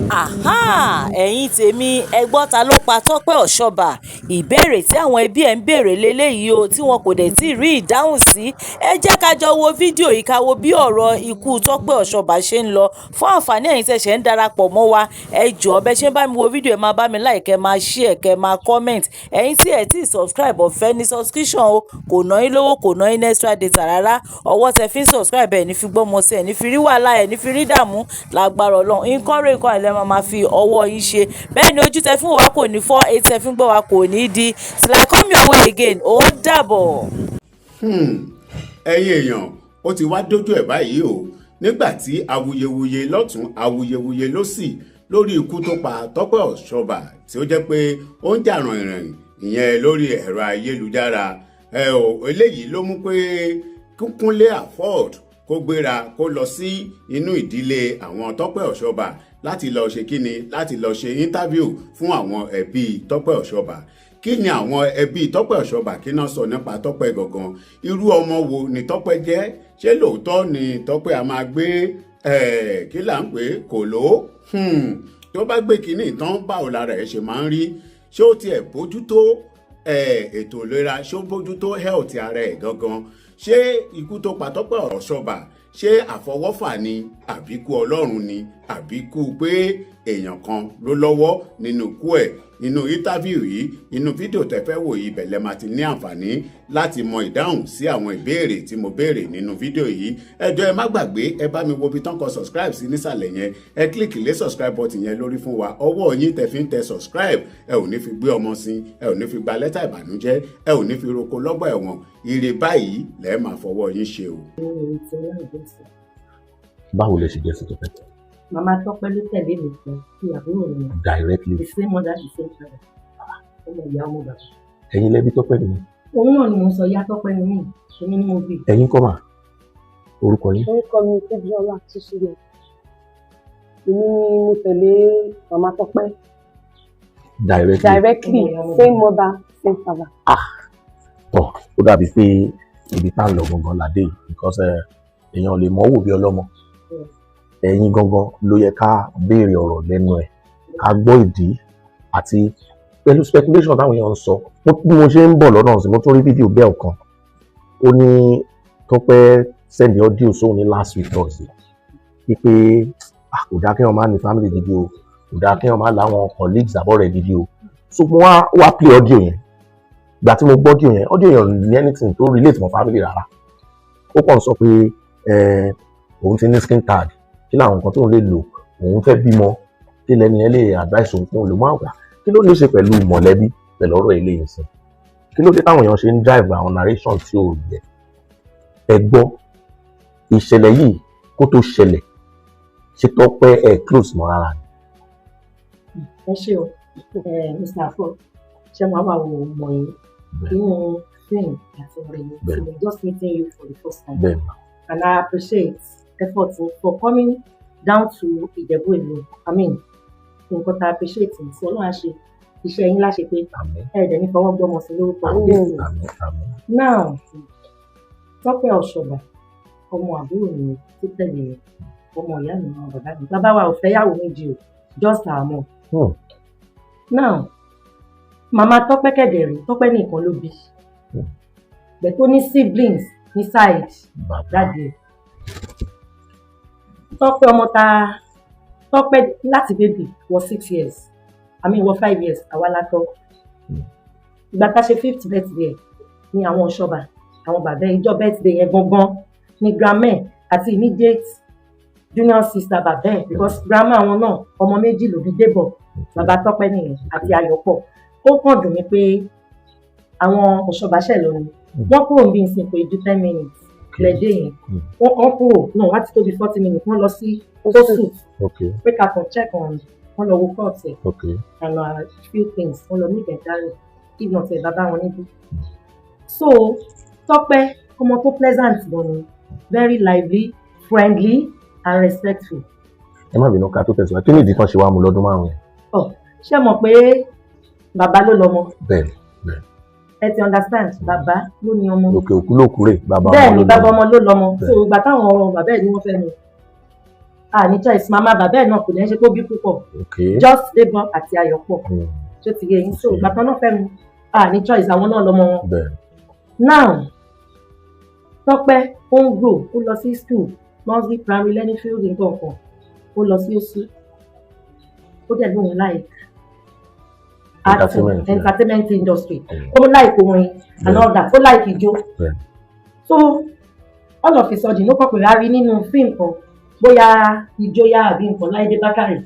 Àháà, ẹ̀yin tèmi, ẹ gbọ́, ta ló pa Tọ́pẹ́ Ọ̀ṣọ́bà? Ìbéèrè tí àwọn ẹbí ẹ̀ ń béèrè lélẹ́yìí o, tí wọn kò dẹ̀ tí ì rí ìdáhùn sí. Ẹ jẹ́ ká jọ wo fídíò yìí, ká wo bí ọ̀rọ̀ ikú Tọ́pẹ́ Ọ̀ṣọ́bà ṣe ń lọ. Fún àǹfààní ẹ̀yin tẹ́ ṣẹ̀ ń darapọ̀ mọ́ wa, ẹ jọ̀ọ́, bẹ́ ṣe ń bá mi wo fídíò, ẹ máa bá mi like, ẹ máa share, kẹ́ máa comment. Ẹ̀yin tí ẹ tí subscribe, ọ̀fẹ́ ní subscription o, kò ná yín lówó, kò ná yín ní extra data rárá. Ọwọ́ tẹ fi ń subscribe, ẹ̀ ní fi gbọ́mọ sí, ẹ̀ ní fi rí wàhálà, ẹ̀ ní fi rí dààmú lágbára Ọlọ́run. Nǹkan rẹ̀ nǹkan àìlẹ́ máa fi ọwọ́ yín ṣe. Bẹ́ẹ̀ ni ojú tẹ fi ń wò wá kò ní fọ́, etí tẹ fi ń gbọ́ wa kò ní di. Till I come your way again, ó dàbọ̀. Ẹ̀yin èèyàn, ó ti wá dójú ẹ̀ báyìí o, nígbà tí awuyewuye lọ́tún, awuyewuye lósì lórí ikú tó pa Tọ́pẹ́ Ọ̀ṣọ́bà, tí ó jẹ́ pé ó ń jà ràìnràìn ìyẹn lórí ẹ̀rọ ayélujára. Ẹ ò eléyìí ló mú pé Kúnlé Afod kó gbéra, kó lọ sí inú ìdílé àwọn Tọ́pẹ́ Ọ̀ṣọ́bà láti lọ ṣe kíni? Láti lọ ṣe interview fún àwọn ẹbí Tọ́pẹ́ Ọ̀ṣọ́bà. Kí ni àwọn ẹbí Tọ́pẹ́ Ọ̀ṣọ́bà, kí náà sọ nípa Tọ́pẹ́ gangan? Irú ọmọ wo ni Tọ́pẹ́ jẹ́? Ṣé lóòótọ́ ni Tọ́pẹ́ a máa gbé, kí là ń pè, kòló? Tó bá gbé kinní tán, báwo lára ẹ̀ ṣe máa ń rí? Ṣé ó tiẹ̀ bójútó ètò ìlera? Ṣé ó bójútó health ara ẹ̀ gangan? Ṣé ikú tó pa Tọ́pẹ́ Ọ̀ṣọ́bà, ṣé àfọwọ́fà ni, àbíkú Ọlọ́run ni, àbíkú pé èèyàn kan ló lọ́wọ́ nínú ikú ẹ̀? Nínú interview yìí, inú fídíò tẹ́ fẹ́ wò yìí, ibẹ̀ máa ti ní àǹfààní láti mọ ìdáhùn sí àwọn ìbéèrè tí mo béèrè nínú fídíò yìí. Ẹ jọ̀ọ́, ẹ má gbàgbé, ẹ bá mi wo ibi tán kọ subscribe sí nísàlẹ̀ yẹn. Ẹ click lé subscribe button yẹn lórí fún wa. Ọwọ́ yín tẹ́ fi ń tẹ subscribe, ẹ ò ní fi gbé ọmọ sí, ẹ ò ní fi gba lẹ́tà ìbànújẹ́, ẹ ò ní fi roko lọ́gbà ẹ̀wọ̀n. Ire báyìí lẹ́ẹ̀ máa fọwọ́ yín ṣe o. Báwo lẹ ṣe jẹ́ sí Tọ́pẹ́? Màmá Tọ́pẹ́ ló tẹ̀lé mi fún kí àbúrò mi. Directly? The same mother, the same father, ọmọ ìyá, ọmọ bàbá. Ẹ̀yin lẹbi Tọ́pẹ́ nìyẹn? Òun náà ni mo ń sọ, ìyá Tọ́pẹ́ ni mí, èmi ni mo bí. Ẹ̀yin kọ́ mà, orúkọ yín? Orúkọ mi Péjọlá Túnṣílẹ̀. Èmi ni mo tẹ̀lé màmá Tọ́pẹ́. Directly? Directly, same mother, same father. Tọ́, ó dàbí pé ibi tá à ń lọ gangan ládé yìí, because èèyàn lè mọ̀ wò bí ọlọ́mọ. Ẹ̀yin gangan ló yẹ ká béèrè ọ̀rọ̀ lẹ́nu ẹ̀, ká gbọ́ ìdí àti pẹ̀lú speculation táwọn èèyàn ń sọ. Bí mo ṣe ń bọ̀ lọ́nà sí, mo tún rí fídíò bẹ́ẹ̀ kan. Ó ní Tọ́pẹ́ send audio sóun ní last week Thursday wípé, ah, kò dáa kéèyàn má ní family gidi o, kò dáa kéèyàn má láwọn colleagues àbọ̀rẹ̀ gidi o. So mo wá play audio yẹn. Ìgbà tí mo gbọ́ audio yẹn, audio yẹn ò ní anything tó relate mọ́ family rárá. Ó kàn sọ pé òun ti ní skin tag, kí làwọn nǹkan tóun lè lò, òun fẹ́ bímọ, kí lẹ́ni yẹn lè advice òun fún òun lò máa wà. Kí ló ní ṣe pẹ̀lú mọ̀lẹ́bí pẹ̀lú ọ̀rọ̀ eléyìí sìn? Kí ló dé táwọn èèyàn ṣe ń drive àwọn narration tí ò yẹ? Ẹ gbọ́, ìṣẹ̀lẹ̀ yìí kó tó ṣẹlẹ̀, ṣe Tọ́pẹ́ ẹ close mọ́ rárá ni? Ẹ ṣé o, Mr. Afọ, ṣé mo wá wò mọ̀ yín nínú fíìmù àti orin mi? So just meeting you for the first time. Bẹ́ẹ̀ni. And I appreciate effort for coming down to Ìjẹ̀bú Ìlú. I mean, nǹkan tá a appreciate ní sí, Ọlọ́run á ṣe iṣẹ́ yín láṣẹ pé Àmín. ẹ dẹ̀ ní fọwọ́ gbọ́mọ sí lórúkọ Àmín. Jésù. Àmín, àmín. Now, Tọ́pẹ́ Ọ̀ṣọ́bà, ọmọ àbúrò mi tó tẹ̀lé mi, ọmọ ìyá mi, ọmọ bàbá mi. Bàbá wa ò fẹ́ yàwó méjì o, just our mom. Now, màmá Tọ́pẹ́ kẹ̀dẹ̀rẹ̀, Tọ́pẹ́ nìkan ló bí, bẹ́ẹ̀ tó ní siblings ní side Bàbá. Daddy ẹ̀. Tọ́pẹ́, ọmọ ta Tọ́pẹ́ láti baby wọ 6 years, I mean wọ 5 years, àwa la tọ́. Ìgbà tá a ṣe fifth birthday ẹ̀ ní àwọn Ọ̀ṣọ́bà, àwọn bàbá ẹ̀, ìjọ birthday yẹn gangan ní grandma ẹ̀ àti immediate junior sister bàbá ẹ̀, because grandma àwọn náà, ọmọ méjì ló bí débọ̀, bàbá Tọ́pẹ́ nìyẹn àti Ayọ̀pọ̀. Ó kàn dùn mí pé àwọn Ọ̀ṣọ́bà ṣẹ̀ lọ ni wọ́n kúrò níbi ìsìn pé ju 10 minutes lẹ́dẹ̀ yẹn. Wọ́n kàn kúrò náà, wọ́n ti tó bí 40 minutes, wọ́n lọ sí Osu pé ká kàn check on, wọ́n lọ wo court ẹ̀ and a few things, wọ́n lọ make enquiry, if not, ẹ̀ bàbá wọn níbí. So Tọ́pẹ́, ọmọ tó pleasant gan ni, very lively, friendly and respectful. Ẹ má bínú, ká tó tẹ̀síwájú, kí ni ìdí kan ṣe wá mú lọ́dún 5 yẹn? Ọ ṣé mọ̀ pé bàbá ló lọ́mọ? Bẹ́ẹ̀ni, bẹ́ẹ̀ni. Ẹ ti understand, bàbá ló ní ọmọ. Òkè òkú ló kúrè, bàbá ọmọ Bẹ́ẹ̀ ni. ló Bàbá lọ́mọ. ọmọ ló lọ́mọ. So ìgbà táwọn bàbá ẹ̀ ní wọ́n fẹ́ mu A ní choice, màmá bàbá ẹ̀ náà kò ní ṣe kó bí púpọ̀, just Débọ̀ àti Ayọ̀pọ̀. Ṣó ti yé yín? So ìgbà kan náà fẹ́ mu, a ní choice, àwọn náà lọ́mọ wọn. Now Tọ́pẹ́ ó ń grow, ó lọ sí school, nursery, primary, learning field, nǹkan kan, ó lọ sí oṣù, ó dẹ̀ lóun like acting, Entertainment, yeah. entertainment industry. Ó like orin and all that, ó like ijó. So all of a sudden, ó kọ̀ pé a rí nínú fíìmù kan, bóyá ìjóyà àbí nǹkan, Láìdé Bákàrè.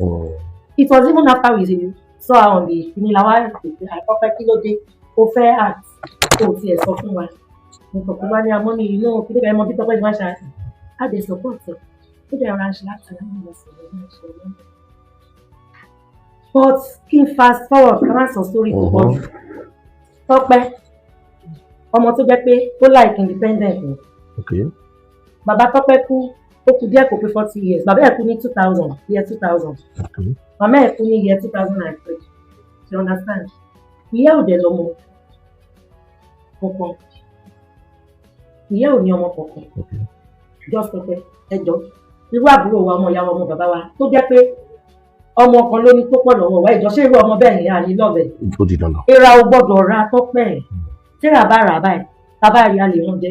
It was even after we saw her on the ìnílá wa pé àkọ́pẹ́, kí ló dé ó fẹ́ act kó o tiẹ̀ sọ fún wa? Nǹkan kan wá ní amọ́ ní inú kí ló fẹ́ mọ bí Tọ́pẹ́ ṣe máa ṣe àti á dẹ̀ support ẹ̀, ó dẹ̀ ra ṣe láti àwọn ọmọ sí ọmọ ṣe ọmọ. But kí n fast forward, ká má sọ story tó pọ̀ jù. Tọ́pẹ́, ọmọ tó jẹ́ pé ó like independent ni. Bàbá Tọ́pẹ́ kú, ó kú díẹ̀ kó pé 40 years. Bàbá ẹ̀ kú ní 2000, year 2000. Màmá ẹ̀ kú ní year 2003. You understand? Ìyá ò dẹ̀ lọ́mọ kankan, ìyá ò ní ọmọ kankan. Just Tọ́pẹ́. Ẹjọ́, irú àbúrò wa, ọmọ ìyá wa, ọmọ bàbá wa tó jẹ́ pé ọmọ kan ló ní tó pọ̀ lọ́wọ́ wa, ìjọ, ṣé irú ọmọ bẹ́ẹ̀ ni àní lọ́ọ̀bẹ̀? Ó di dandan. Ìra ò gbọ́dọ̀ ra Tọ́pẹ́ ẹ̀. Tíra bá rà báyìí, bàbá rí a lè rán jẹ.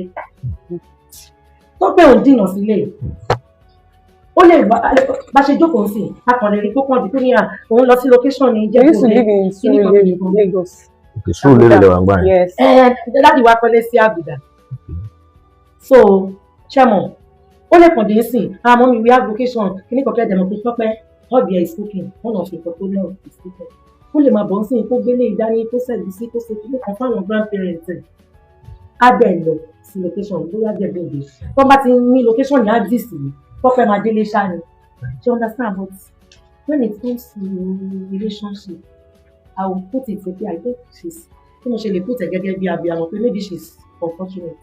Tọ́pẹ́ ò dìnà sílé, ó lè bá ṣe jókòó sí, a kàn lè rí kó kàn dìbò ní à òun lọ sí location ní They used to Ìjẹ̀bú-Òde. live in Surulere, Lagos. Okay, Surulere lẹ wà ń gbà yẹn. Yes. Ẹ daddy wa kọ́lé sí Àbújá, so ṣẹ́mọ̀ ó lè kàn dé sí, "Ah, mummy, we have location." Kíní kan kẹ́ dẹ̀mọ̀ pé Tọ́pẹ́, hobby is cooking. One of the nǹkan tó love is cooking. Ó lè máa bọ̀ sí kó gbélé ìdání, kó ṣẹ̀gúsí, kó ṣe kíní kan fáwọn grandparents ẹ̀, á dẹ̀ lọ sí location, bóyá Ìjẹ̀bú-Òde tó bá ti ní location ní Addis yìí, Tọ́pẹ́ máa délé ṣáá ni. Do you understand? But when it comes to relationship, I will put it pé I think she's, bí mo ṣe lè put ẹ̀ gẹ́gẹ́ bí abiyamọ, pé maybe she's unfortunate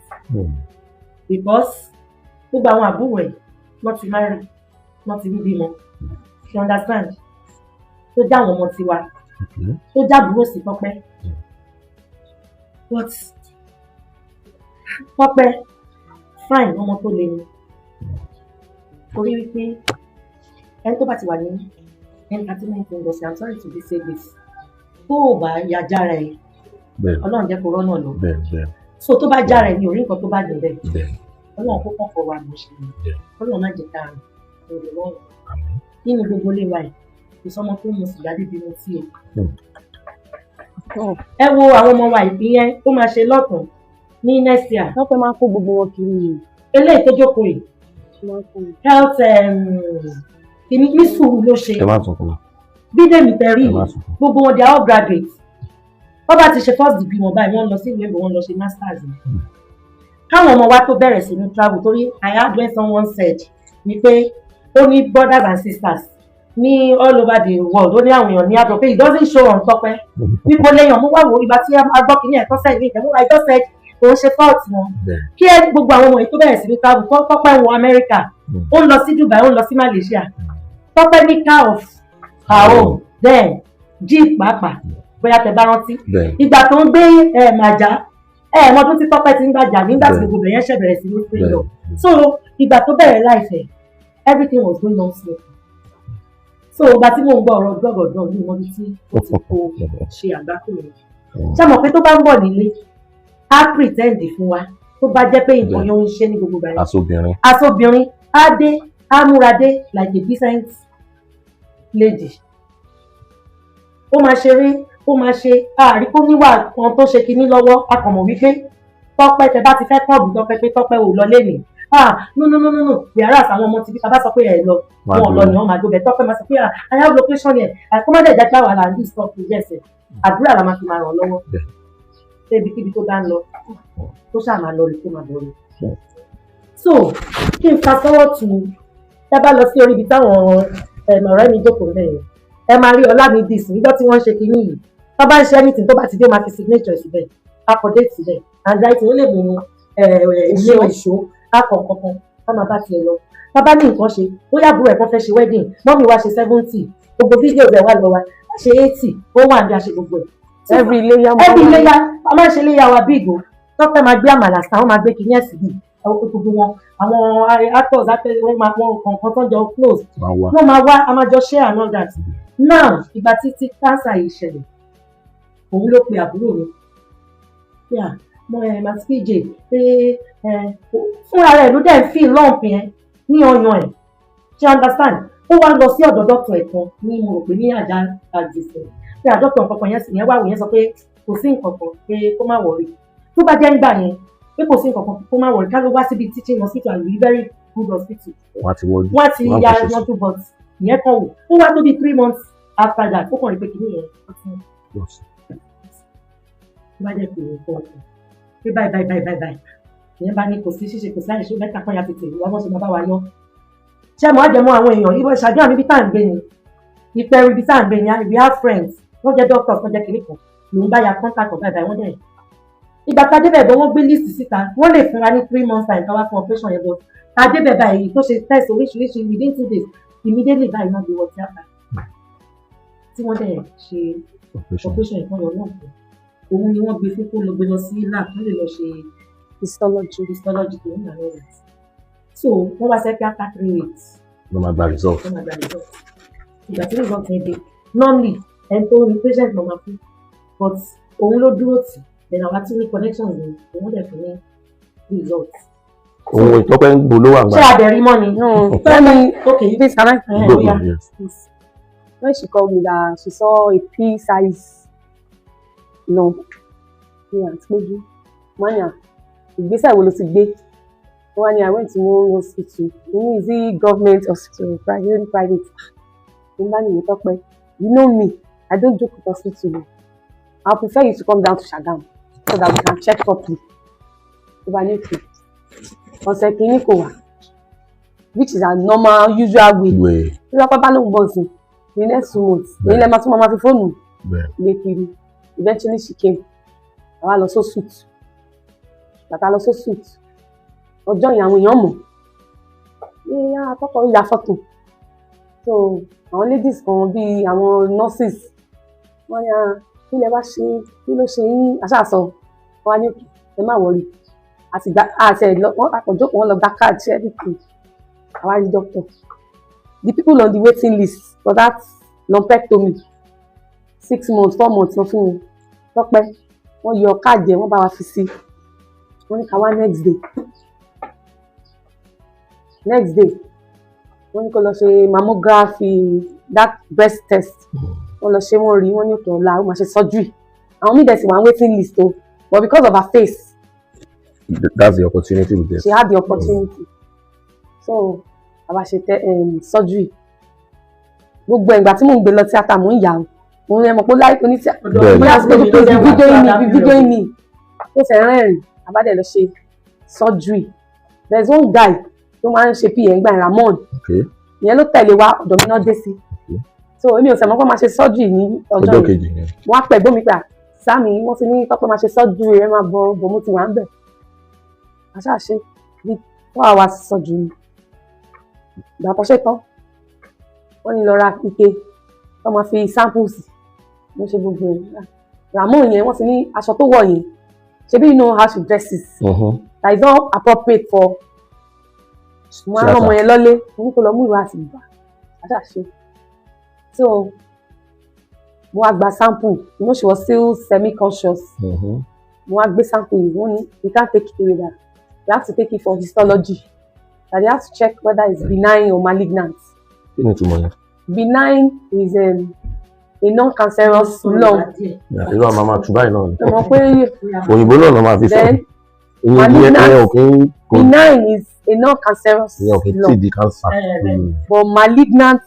because gbogbo àwọn àbúrò ẹ̀ wọ́n ti marry, wọ́n ti ń bímọ. You understand? Tó já àwọn ọmọ tiwa, tó jábúrò sí Tọ́pẹ́. But Tọ́pẹ́ fine, ọmọ tó le ni, torí wípé ẹni tó bá ti wà ní entertainment industry, I'm sorry to be say this, tó o bá ya jára ẹ, Ọlọ́run jẹ́ kó rọ́nà lọ. bẹ́ẹ̀ bẹ́ẹ̀ So tó bá jára ẹ ní orí nǹkan tó bá dùn bẹ́ẹ̀, Ọlọ́run kó kọ̀ọ̀kan wa mọ̀ ṣe ni. Ọlọ́run má jẹ́ ká rìn lórí lọ́rùn. Àmín. Nínú gbogbo ilé wa yìí, kò sọ́mọ tó mu sìgá débi mu tí o. Ẹ wo àwọn ọmọ wa, ìpín yẹn ó máa ṣe lọ́tún ní next year. Tọ́pẹ́ máa ń kó gbogbo wọn kiri yìí. Eléyìí tó jókòó yìí, Ó máa ń kó wọn. health kìíní ní sùúrù ló ṣe. Ẹ má sunkún mọ́. Bídèmí tẹ̀rí, Ẹ má sunkún. gbogbo wọn, they are all graduates. Wọ́n bá ti ṣe first degree wọn báyìí, wọ́n lọ sí ìlú èbó, wọ́n lọ ṣe masters ni. Káwọn ọmọ wa tó bẹ̀rẹ̀ sí ní travel, torí I heard when someone said ni pé ó ní brothers and sisters ní all over the world, ó ní àwọn èèyàn ní àjọ pé it doesn't show on Tọ́pẹ́ wípé léèyàn mú wá wo ìgbà tí a gbọ́ kínní ẹ̀kọ́ sẹ́yìn ní ìtẹ̀mú. I just said kò ń ṣe fault wọn. Kí ẹ gbogbo àwọn ọmọ yìí tó bẹ̀rẹ̀ sí ní travel, Tọ́pẹ́ wọ Amẹ́ríkà, ó ń lọ sí Dubai, ó ń lọ sí Malaysia. Tọ́pẹ́ ní car of her own then, jeep pàápàá, bóyá tẹ bá rántí. Ìgbà tó ń gbé ẹ màjá ẹ mọdún tí Tọ́pẹ́ ti ń gbàjà nígbà tí gbogbo yẹn ṣẹ̀ bẹ̀rẹ̀ sí ní pé lọ. So ìgbà tó bẹ̀rẹ̀ láìfẹ́, everything was going on smoothly. So ìgbà tí mò ń gbọ́ ọ̀rọ̀ gbọ̀gọ̀dọ̀ ní ìmọ̀bi tí ó ti kó ṣe àgbákò rẹ̀, ṣé mọ̀ pé tó bá ń bọ̀ nílé, á pretend fún wa, tó bá jẹ́ pé nǹkan yẹn ń ṣe ní gbogbo ìgbà yẹn. Asobìnrin. Asobìnrin, á dé, á múra dé like a decent lady, ó máa ṣeré, ó máa ṣe àárí kó níwà kan tó ṣe kinní lọ́wọ́. A kàn mọ̀ wípé Tọ́pẹ́, tẹ bá ti fẹ́ kọ́ọ̀bù Tọ́pẹ́ pé Tọ́pẹ́ ò lọ lénìí, ah, no, no, no, no, no. Whereas àwọn ọmọ tibí, tá bá sọ pé ẹ lọ, wọn ò lọ ni, wọn máa gbé. Tọ́pẹ́ máa sọ pé, "Ah, I have location here." Kó má dẹ̀ jẹ́ pé àwa là ń disturb project ẹ̀, àdúrà la máa fi máa ràn lọ́wọ́ pé ibikíbi tó bá ń lọ, tó ṣáà máa lọ rí, kó máa bọ̀ rí. So kí n fa sọ́wọ́ tù, tẹ́ bá lọ sí orí ibi táwọn ọ̀rẹ́ mi jókòó bẹ́ẹ̀ yẹn, ẹ máa rí Ọlámídì sí níjọ́ tí wọ́n ń ṣe kinní yìí. Tó bá ń ṣe anything, tó bá ti dé, ó máa fi signature síbẹ̀, akọ date síbẹ̀, handwriting, ó lè mú ilé ìṣó akọ kankan, ká máa bá tiẹ̀ lọ. Tá bá ní nǹkan ṣe, bóyá àbúrò ẹ̀ kan fẹ́ ṣe wedding, mummy wa ṣe 70, gbogbo videos ẹ̀ wá lọ wa ṣe 80, ó wà ní àṣẹ gbogbo ẹ̀. Every iléyá. Every iléyá, a máa ń ṣe iléyá wa bí ìgò. Tọ́pẹ́ máa gbé àmàlà sáwọn, máa gbé kinní ẹ̀sìn bíi gbogbo wọn. Àwọn actors, actors, wọ́n máa wọ́n kọ̀ọ̀kan tó jọ close, Máa wá. Wọ́n máa wá, a máa jọ share and all that. Now, ìgbà tí tí cancer yìí ṣẹlẹ̀, òun ló pe àbúrò mi pé à mo ẹ ma PJ pé ẹ fúnra rẹ̀ ló dẹ̀ ń fi lump yẹn ní ọyàn ẹ̀. Ṣe understand? Ó wá lọ sí ọ̀dọ̀ doctor ẹ̀ kan ní, mo rò pé ní àjà àjèsè, pé à doctor nǹkan kan yẹn sì yẹn wá wò yẹn, sọ pé kò sí nǹkan kan, pé kó má worry. Tó bá jẹ́ ńgbà yẹn pé kò sí nǹkan kan, kó má worry, ká ló wá síbi teaching hospital àbí very good hospital, Wọ́n á ti wọ́n. Wọ́n á ti Wọ́n á ya fi ṣe sí. yanjú. But ìyẹn kan wò ó wá tó bí 3 months after that, ó kàn rí pé kìíní yẹn ó ti tó bá jẹ́ pé nǹkan ọ̀tún pé báyìí báyìí báyìí báyìí báyìí. Ìyẹn bá ní kò sí ṣíṣe, kò sí àìṣe mẹ́ta kan ya tètè wá wọ́n ṣe máa bá wa yọ. Ṣé mo á jẹ mọ́ àwọn èèyàn ibo ṣàdúrà níbi tá à ń gbé ni, ìpẹ́rù ibi tá à ń gbé ni. We have friends wọ́n jẹ́ doctors, wọ́n jẹ́ kìnìún kan lòún bá ya contact ọ̀gá ìbáyìí. Wọ́n dẹ̀ ìgbà tá a débẹ̀ gan, wọ́n gbé list síta. Wọ́n lè fún wa ní 3 months time ká wá fún operation yẹn, but tá a débẹ̀ báyìí, tó ṣe test oríṣiríṣi within 2 days, immediately báyìí náà gbé wọ theatre tí wọ́n dẹ̀ ṣe Operation. Operation ìkan yọ náà fún òun ni wọ́n gbé fún kó lọ gbé lọ sí lab, wọ́n lè lọ ṣe Histology. Histology tó ń gbà lọ́wọ́. So wọ́n wá sẹ́ pé after 3 weeks Ló máa gba result. Wọ́n máa gba result. Ìgbà tí result yẹn dé, normally ẹni tó ní patient ló máa fún, but òun ló dúró tì. Then àwa tún ní connections ni òun dẹ̀ fún ní result. Ohun ìtọ́pẹ́ ń bo ló wà Ṣé gbà. adẹ̀rí mọ́ ni? No, let me, Okay. please, can I? Eh, Go, ó yá. yes. Please. When she called me that she saw a pea size lump ní Àǹtí Péjú, mania, ìgbésẹ̀ wo ló ti gbé? Wọ́n ní I went to one hospital. Mo ní, is it government hospital, private? Private. Mo bá ní ìwé tọ́pẹ́, you know me, I don't joke with hospital o. I prefer you to come down to Sagamu so that we can check properly. Tó bá ní òkè, ọ̀sẹ̀ kìíní kò wá, which is our normal usual way. Wẹ̀. Tí wọ́n bá lóun bọ̀ sí the next 2 months, èyí lè máa tún máa fi fóònù gbé kiri. Eventually she came. Àwa lọ sí suit. Bàtà lọ sí suit ọjọ́ yẹn, àwọn èèyàn mọ̀ ní àtọ́kọ̀ ya fọ́tò. So àwọn ladies kan bíi àwọn nurses, wọ́n ní, "Ah, kí lẹ wá ṣe? Kí ló ṣe yín?" Aṣáàsọ wọ́n á ní òkè, ẹ má worry, àti gba àti ẹ lọ. Wọ́n àkànjókòó, wọ́n lọ gba card, everything. Àwa rí doctor. The people on the waiting list for that lumpectomy, 6 months, 4 months lọ fún wọn. Tọ́pẹ́, wọ́n yọ káàdì ẹ̀, wọ́n bá wa fi sí. Wọ́n ní ká wá next day. Next day, wọ́n ní kó lọ ṣe mammography, that breast test. Wọ́n lọ ṣe, wọ́n rí, wọ́n ní òkè ọ̀la ó máa ṣe surgery. Àwọn míì dẹ̀ sì wà ní waiting list o, but because of her face, That's the opportunity we get. She had the opportunity. So àwa ṣe surgery. Gbogbo ìgbà tí mò ń gbé lọ tíátà, mò ń yà ó, mò ń rẹ mọ̀ pé láì oní tíátà bóyá pé pé videoing me, ó fẹ́ rẹ́rìn. Àbádẹ́ lọ ṣe surgery. There is one guy tó máa ń ṣe pm gbà, Ramon. Ìyẹn ló tẹ̀lé wa. Ọ̀dọ̀ mi náà dé sí. So èmi ò sẹ̀mọ́ pé máa ṣe surgery ní ọjọ́ Ọjọ́ yẹn. kejì yẹn. Wọ́n á pẹ̀ gbómi pé à sáàmì, wọ́n ti ní Tọ́pẹ́ máa ṣe surgery, ẹ máa bọ̀ bọ̀. Mo ti wà ń bẹ̀. Àṣàṣe bí 4 hours surgery ni. Ìgbà tó ṣe tán, wọ́n ní lọ ra ike tó máa fi samples. Mo ṣe gbogbo ẹ̀. Ramon yẹn, wọ́n ti ní aṣọ tó wọ̀ yẹn, ṣebí you know how she dresses, that is not appropriate for. Mo á rán ọmọ yẹn lọ́lé, mo ní kó lọ mú ìwé àti ìgbà àṣàṣe. So mo wá gba sample. You know she was still semi-conscious. Mo wá gbé sample yìí. Wọ́n ní you can't take it away, that you have to take it for histology, that they have to check whether it's benign or malignant. Kí ni ìtumọ̀ yẹn? Benign is a non-cancerous lump. Irú àwọn máa tún báyìí náà ni. Ẹ mọ̀ pé Òyìnbó náà ló máa fi sọ. Then Ìyẹn ò kí ń kò benign is a non-cancerous ìyẹn ò kí ń tí lump, di cancer. But malignant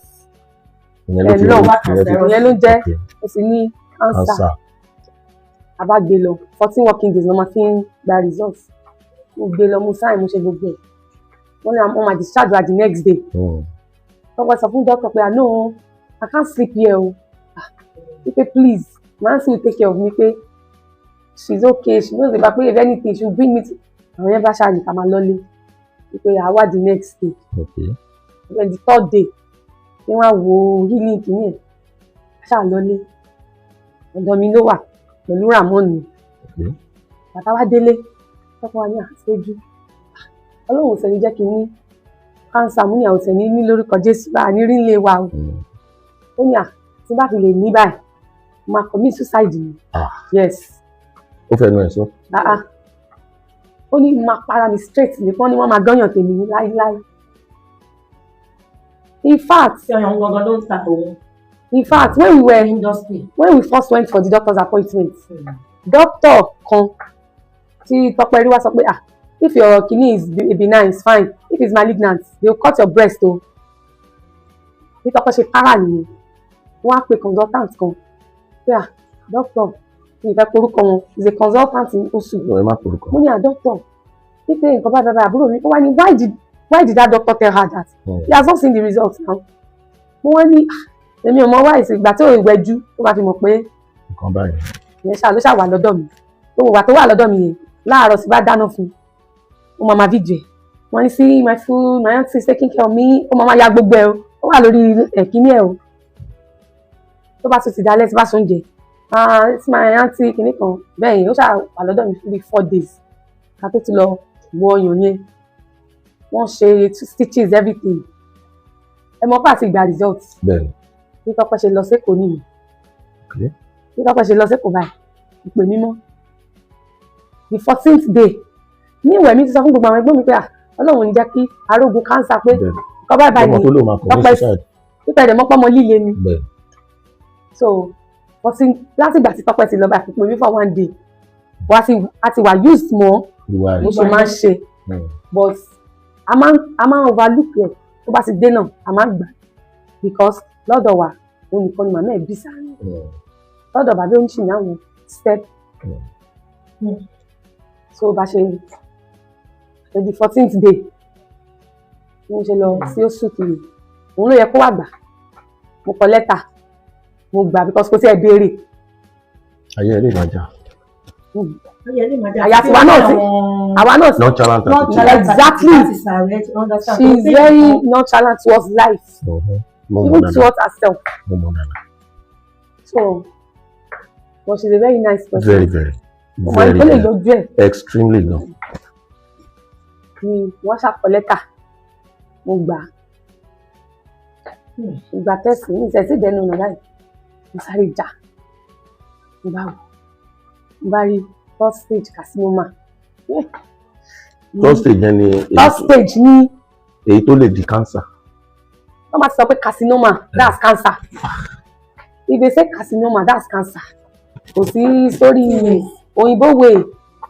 Ìyẹn ló ti lump, ìyẹn ti ìyẹn ló jẹ́ ó sì ní cancer. Cancer. A bá gbé lọ. 14 working days ló máa fi ń gba result. Mo gbé lọ, mo sign, mo ṣe gbogbo ẹ̀. Wọ́n ní wọ́n máa discharge wa the next day. Tọ́pẹ́ sọ fún doctor pé, "Ah, no, I can't sleep here o." Ah, wípé please, Nancy will take care of me, pé she's okay, she knows about, pé if anything she will bring me to. Àwọn yẹn bá ṣáà ní ká máa lọ́lé, wípé àwa the next day. Then the third day ní wọ́n á wo healing kìíní ẹ̀, ṣáà lọ́lé. Ọ̀dọ̀ mi ló wà pẹ̀lú Ramon mi. Bàtà wá délé, tọ́pọ̀ wa ní àṣejù. Ọlọ́run ò sẹ́ni jẹ́ kí n ní cancer. Mo ní àwọn sẹ́ni ní lórúkọ Jésù bá a ní rí nílé wa o. Ó ní à tí bá fi lè ní báyìí, mo máa commit suicide ni. Ah. Yes. Ó fẹnu ẹ̀ sọ. Ah ah, ó ní máa para mi straight nìkan ni wọ́n máa gọ́yàn tèmi ní láíláí. In fact, Tí ọyàn gangan ló ń ta òun in fact, when we were industry. when we first went for the doctor's appointment, doctor kan tí Tọ́pẹ́ rí wá sọ pé, "Ah, if your kidney is benign, it's fine. If it's malignant, they will cut your breast o." Bí Tọ́pẹ́ ṣe para nìyẹn. Wọ́n á pe consultant kan pé, "Ah, doctor," mi ì fẹ́ porúkọ wọn, is a consultant in Osu. Ẹ má porúkọ. Mo ní, "Ah, doctor, wípé nǹkan bá bàbá àbúrò mi." Ó wá ní, Why did that doctor tell her that? He has not seen the result now." Mo wá ní, "Ah, èmi ò mọ why." Ìgbà tí ò ìwẹ́jú tó bá fi mọ̀ pé Nǹkan báyìí. Ìyẹn ṣáà ló ṣáà wà lọ́dọ̀ mi. Gbogbo ìgbà tó wà lọ́dọ̀ mi yẹn, láàárọ̀ sí bá dáná fún un, ó máa ma fídíò ẹ̀. Wọ́n ní, "See my food, my aunty is taking care of me." Ó máa ma ya gbogbo ẹ̀ o. Ó wà lórí ẹ̀kíní ẹ̀ o. Tó bá tún ti dalẹ̀, tí bá sọ oúnjẹ, "Ah, it's my aunty," kìíní kan bẹ́ẹ̀ yẹn. Ó ṣáà wà lọ́dọ̀ mi fún bíi 4 days ká tó ti lọ wọ ọyàn yẹn. Wọ́n ṣe stitches, everything. Ẹ mọ̀ pé àti gba result. Bẹ́ẹ̀ni. Bí Tọ́pẹ́ ṣe lọ sékòó nìyẹn. Bí Tọ́pẹ́ ṣe lọ sékòó báyìí, ìpè mímọ́ the 14th day ní ìwẹ̀ mi ti sọ fún gbogbo àwọn ẹgbọ́n mi pé, ah, Ọlọ́run ò ní jẹ́ kí arógun cancer, pé kọ́ báyìí báyìí Ọmọ ni tó lóun máa commit Tọ́pẹ́ suicide. Pípẹ́ dẹ̀ mọ́pọ́ mọ́ líle ni. So 14, láti ìgbà tí Tọ́pẹ́ ti lọ báyìí, pè mí for one day. Wá sí a ti wà used mọ́ Ìwà bó rẹ̀. ṣe máa ń ṣe. But a máa ń overlook ẹ̀. Tó bá ti dé náà, a máa ń gbà, because lọ́dọ̀ wa, òun nìkan ni màmá ẹ̀ bí sáárín. Lọ́dọ̀ bàbá oníṣìí ní àwọn step. So bá ṣe the 14th day bí mo ṣe lọ sí oṣù kìíní, òun ló yẹ kó wà gbà. Mo kọ lẹ́tà, mo gbà, because kò tí ẹ béèrè. Ayé ẹ lè máa jà. Àyà tiwa náà sí, àwa náà sí. Nonchalant attitude. Exactly. She is very nonchalant towards life, Mo mọ̀ even dáadáa. towards herself. Mo mọ̀ dáadáa. So, but she is a very nice person. Very, very. Ó máa ń Very, ó lè very. yọjú ẹ̀. Extremely gan. Ni wọ́n ṣàkọ lẹ́tà, mo gbà á. Ìgbà tẹ̀sí ní ìtẹ̀sí ìdẹ́nu ọ̀nà báyìí, mo sáré jà. Mo bá wò, mo bá rí third stage carcinoma. Third stage yẹn ni èyí Third stage ní èyí tó lè di cancer. Wọ́n bá ti sọ pé carcinoma, that's cancer. If they say carcinoma, that's cancer. Kò sí sórí òyìnbó way,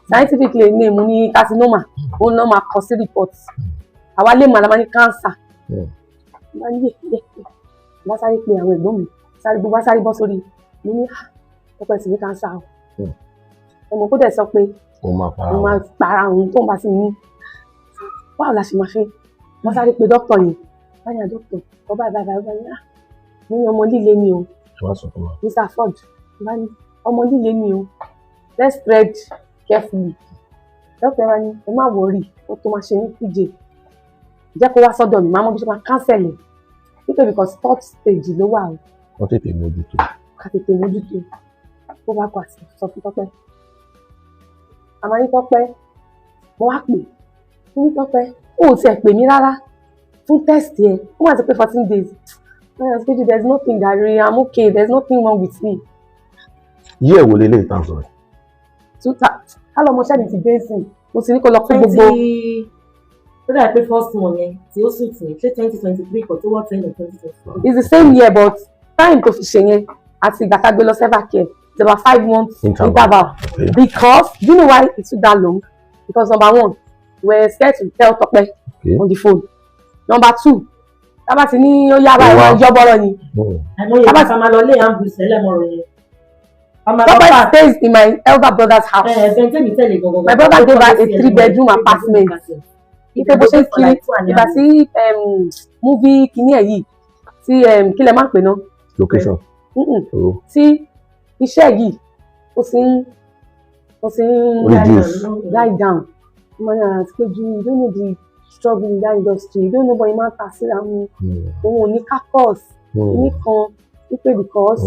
scientifically name ní carcinoma. Òun náà máa kọ sí report. Àwa lè mọ̀, àlàmà ní cancer. Mo bá ní yé yé yé, mo bá sáré pe àwọn ẹ̀gbọ́n mi, sáré gbogbo, bá sáré bọ́ sórí. Mo ní, "Ah, Tọ́pẹ́ ti ní cancer o." Ọmọ kó dẹ̀ sọ pé Ó máa para òun máa wọn. para òun tó ń bá sí ní. Báwo la ṣe máa ṣe? Wọ́n sáré pe dókítà yẹn báyà, "Dókítà, kọ́ báyìí báyìí báyìí báyìí." "Ah," mo ní, "ọmọ líle ni o." Ẹ wá sọ fún wa. Mr. Ford bá ní, "Ọmọ líle ni o, let's tread carefully." Dókítà wa ní, "Ẹ má worry, ó tó máa ṣe ní PJ, jẹ́ kó wá sọ́dọ̀ mi, máa mọ bí ṣe máa cancel ẹ̀ nítorí because third stage ló wà o." Wọ́n tètè mójútó. Ká tètè mójútó. Bó bá kọ àti sọ fún Tọ́pẹ́, àmọ́ ní Tọ́pẹ́, mo wá pè ní Tọ́pẹ́, ó ò tiẹ̀ pè mí rárá fún test yẹn. Ó wà ti pé 14 days. There is nothing jàre, I'm okay, there is nothing wrong with me. Yí ẹ̀ wò lélẹ̀ ìtàn sọ̀rọ̀. Two ta ká lọ ọmọọṣẹ́ mi ti dé sí, mo ti ní kó lọ fún gbogbo. Twenty, ó dàbí pé first one yẹn tí ó sùn tì ṣé 2023 kò tó wọ́ ten or 2024. It's the same year, but time tó fi ṣe yẹn àti ìgbà tá a gbé lọ Evercare, it's about 5 months interval. Interval. Okay. Because do you know why it took that long? Because number one, we were scared to tell Tope on the phone. Number two, tábà ti ní ó yá báyìí, Ó wá. wọ́n yọ bọ́rọ̀ ni. Àìmọye ìgbà tá a máa lọ lé ambulance ẹlẹ́mọ̀rọ̀ yẹn. A máa lọ Tope park. stays in my elder brother's house. Ẹ ẹ tẹ́mi tẹ̀lé gangan. My brother gave her a three-bedroom apartment. Ipe bó ṣe ń kiri ìgbà tí movie kìíní ẹ̀ yìí tí kí lẹ máa ń pè náà? Location. Oh. Tí iṣẹ́ yìí ó ti ń Reduce. Die down. Mo ní àti pé you don't know the struggle in that industry, you don't know bọ́ ẹ máa ń ta síra wọn. Òun ò ní caucus ní kan wípé because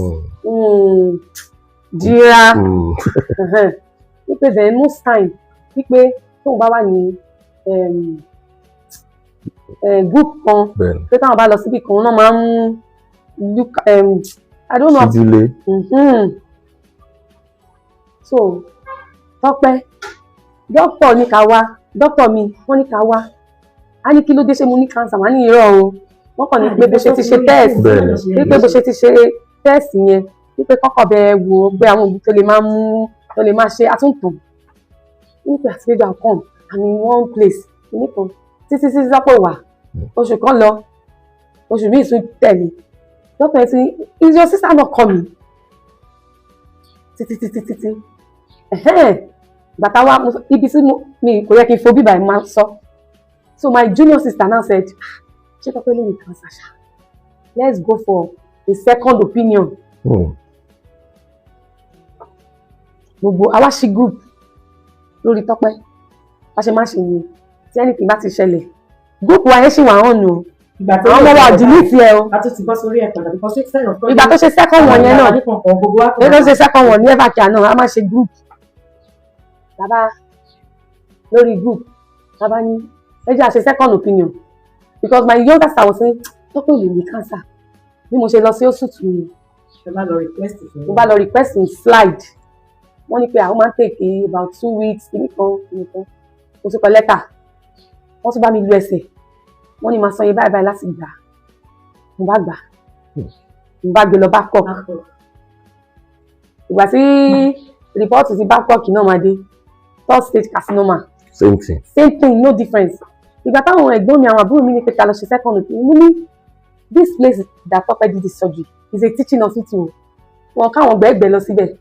jira wípé then most time wípé tóun bá wà ní Group kan pé táwọn bá lọ síbì kan náà máa ń look, I don't know. Sídílé. So Tọ́pẹ́, dókítà ní ká wá, dókítà mi, wọ́n ní ká wá. A ní kí ló dé, ṣé mo ní cancer? Wọ́n á ní irọ́ o, wọ́n kàn ní pé bó ṣe ti ṣe test, wípé bó ṣe ti ṣe test yẹn, wípé kọ́kọ́ bẹ wò ó pé àwọn òògùn tó lè máa mú, tó lè máa ṣe àtúntò, wípé àti méjì come and in one place nìkan títí títí sọ́pọ̀ wà. Oṣù kan lọ, oṣù míì tún tẹ̀lé. Dókítà yẹn ti ní, "Is your sister not coming?" Títí títí títí, bàtà wa ibi tí mi kò yẹ kí n fo bíbà ẹ̀ máa sọ. So my junior sister now said, "Ah, ṣé Tọ́pẹ́ lè ní cancer ṣá? Let's go for a second opinion." Gbogbo àwa ṣí group lórí Tọ́pẹ́. Bá ṣe má ṣe yẹn, tí anything bá ti ṣẹlẹ̀, group wa yẹn ṣì wà hàn nù. Ìgbà tó àwọn ọmọ wa delete ẹ o. A tún ti bọ́ sórí ẹ̀ padà because instead of. Ìgbà tó ṣe second one yẹn náà, èyí tó ṣe second one ní Evercare náà, a máa ṣe group. Bàbá lórí group, bàbá ní ẹ jẹ́ à ṣe second opinion, because my younger sister was saying Tọ́pẹ́ ò lè ní cancer. Bí mo ṣe lọ sí Osutu ni. Ẹ bá lọ request fún. Mo bá lọ request in slide. Wọ́n ní pé àwọn máa ń take about 2 weeks, kìíní kan kìíní kan. Mo tún kọ lẹ́tà, wọ́n tún bá mi lu ẹsẹ̀, wọ́n ní máa san iye báyìí báyìí láti gbà. Mo bá gbà, mo bá gbé lọ Babcock. Ìgbà tí report ti Babcock náà máa dé, third stage carcinoma. Same thing. Same thing, no difference. Ìgbà táwọn ẹ̀gbọ́n mi, àwọn àbúrò mi ní pé ká lọ ṣe second opinion, mo ní this place that Tọ́pẹ́ did the surgery is a teaching hospital. Wọn káwọn gbẹ́gbẹ́ lọ síbẹ̀.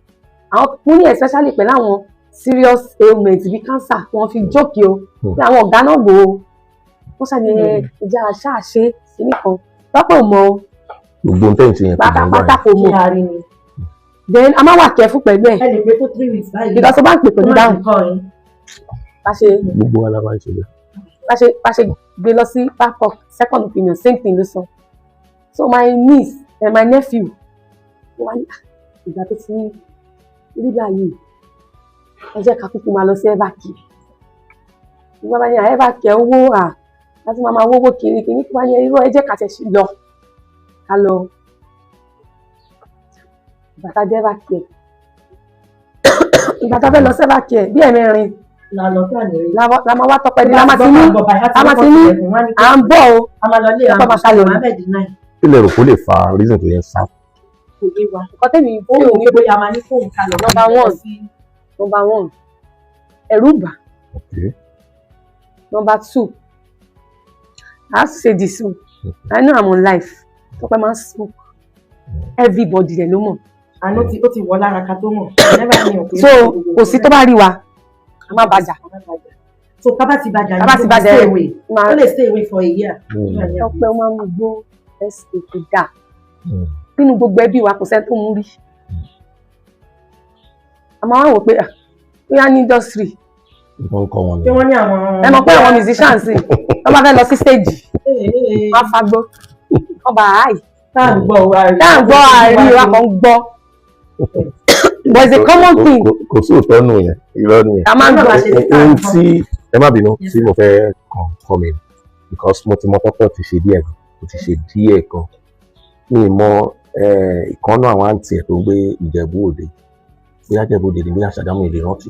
Àwọn mo ní especially pẹ̀lú àwọn serious ailment bíi cancer, wọn fi jókè o, pé àwọn ọ̀gá náà wò ó. Wọ́n ṣàní ẹja ṣáàṣe kìíní kan. Tọ́pẹ́ ò mọ̀ o. Gbogbo nǹkan tẹ̀ ń ṣe yẹn kò mọ̀ pátápátá kò Kí mọ̀. A rí ni. Then a máa wà careful pẹ̀lú ẹ̀. Ẹ lè pé tó 3 weeks báyìí. Because ó bá ń pè pẹ̀lú dáhùn. Bá ṣe Gbogbo wa la máa ń ṣe bẹ́ẹ̀. Bá ṣe gbé lọ sí Babcock, second opinion, same thing ló sọ. So my niece and my nephew wọ́n wá ní, "Ah, ìgbà tó ti rí báyìí, ẹ jẹ́ ká kúkú máa lọ sí Evercare." Ìgbà bá ní Evercare, owó à láti máa máa wówó kiri kiri kí wọ́n ní irú, ẹ jẹ́ ká tẹ̀ sí lọ, ká lọ. Ìgbà tá a dé Evercare, ìgbà tá a fẹ́ lọ sí Evercare, bí ẹ̀mẹrin La lọ tá ní rí. La máa wá Tọ́pẹ́ dé, la máa ti ní à ń bọ̀ o. A máa lọ lé. Tọ́pẹ́ máa ṣàlẹ̀. Mohammed nine. Kí lè rò kó lè fa reason tó yẹn sá? Kò yé wa. Nǹkan tẹ̀mí Ó feel wò ní pé bóyá a máa ní fóònù ká lọ. Number one. Number one, ẹ̀rù bà. Number two, I have to say this one, I know I'm on live. Tọ́pẹ́ máa ń smoke, everybody dẹ̀ ló mọ̀. Àná tí ó ti wọ̀ lára ká tó mọ̀. Never knew pé. So kò sí, tó bá rí wa, a má bàjá. So tá bá ti bàjá Tá bá ti bàjá, stay away. Máa Ó lè stay away for a year. Tọ́pẹ́ ó máa ń gbó ẹsẹ̀ kò dáa. Nínú gbogbo ẹbí wa, kò sẹ́ni tó mú rí. A máa wá wò pé, ah, bóyá ní industry Nǹkan kọ́ wọn Pé ni. wọ́n ní àwọn. Ẹ mọ̀ pé àwọn musicians wọ́n bá fẹ́ lọ sí stage, wọ́n á fagbó, wọ́n bá àì. Tá à ń gbọ́ wa rí. Tá à ń gbọ́ àárí wa kan ń gbọ́, but it's a common thing. Kò sí òótọ́ nù yẹn, irọ́ nìyẹn. A máa ń gbọ́. Ohun tí ẹ má bínú tí mo fẹ́ kàn come in, because mo ti mọ Tọ́pẹ́ ti ṣe díẹ̀ gan, mo ti ṣe díẹ̀ gan. Mi ì mọ ìkànnà àwọn àǹtí ẹ̀ tó ń gbé Ìjẹ̀bú Òde, bóyá Ìjẹ̀bú Òde ni, bóyá Ṣàgámù, ìlè rántí.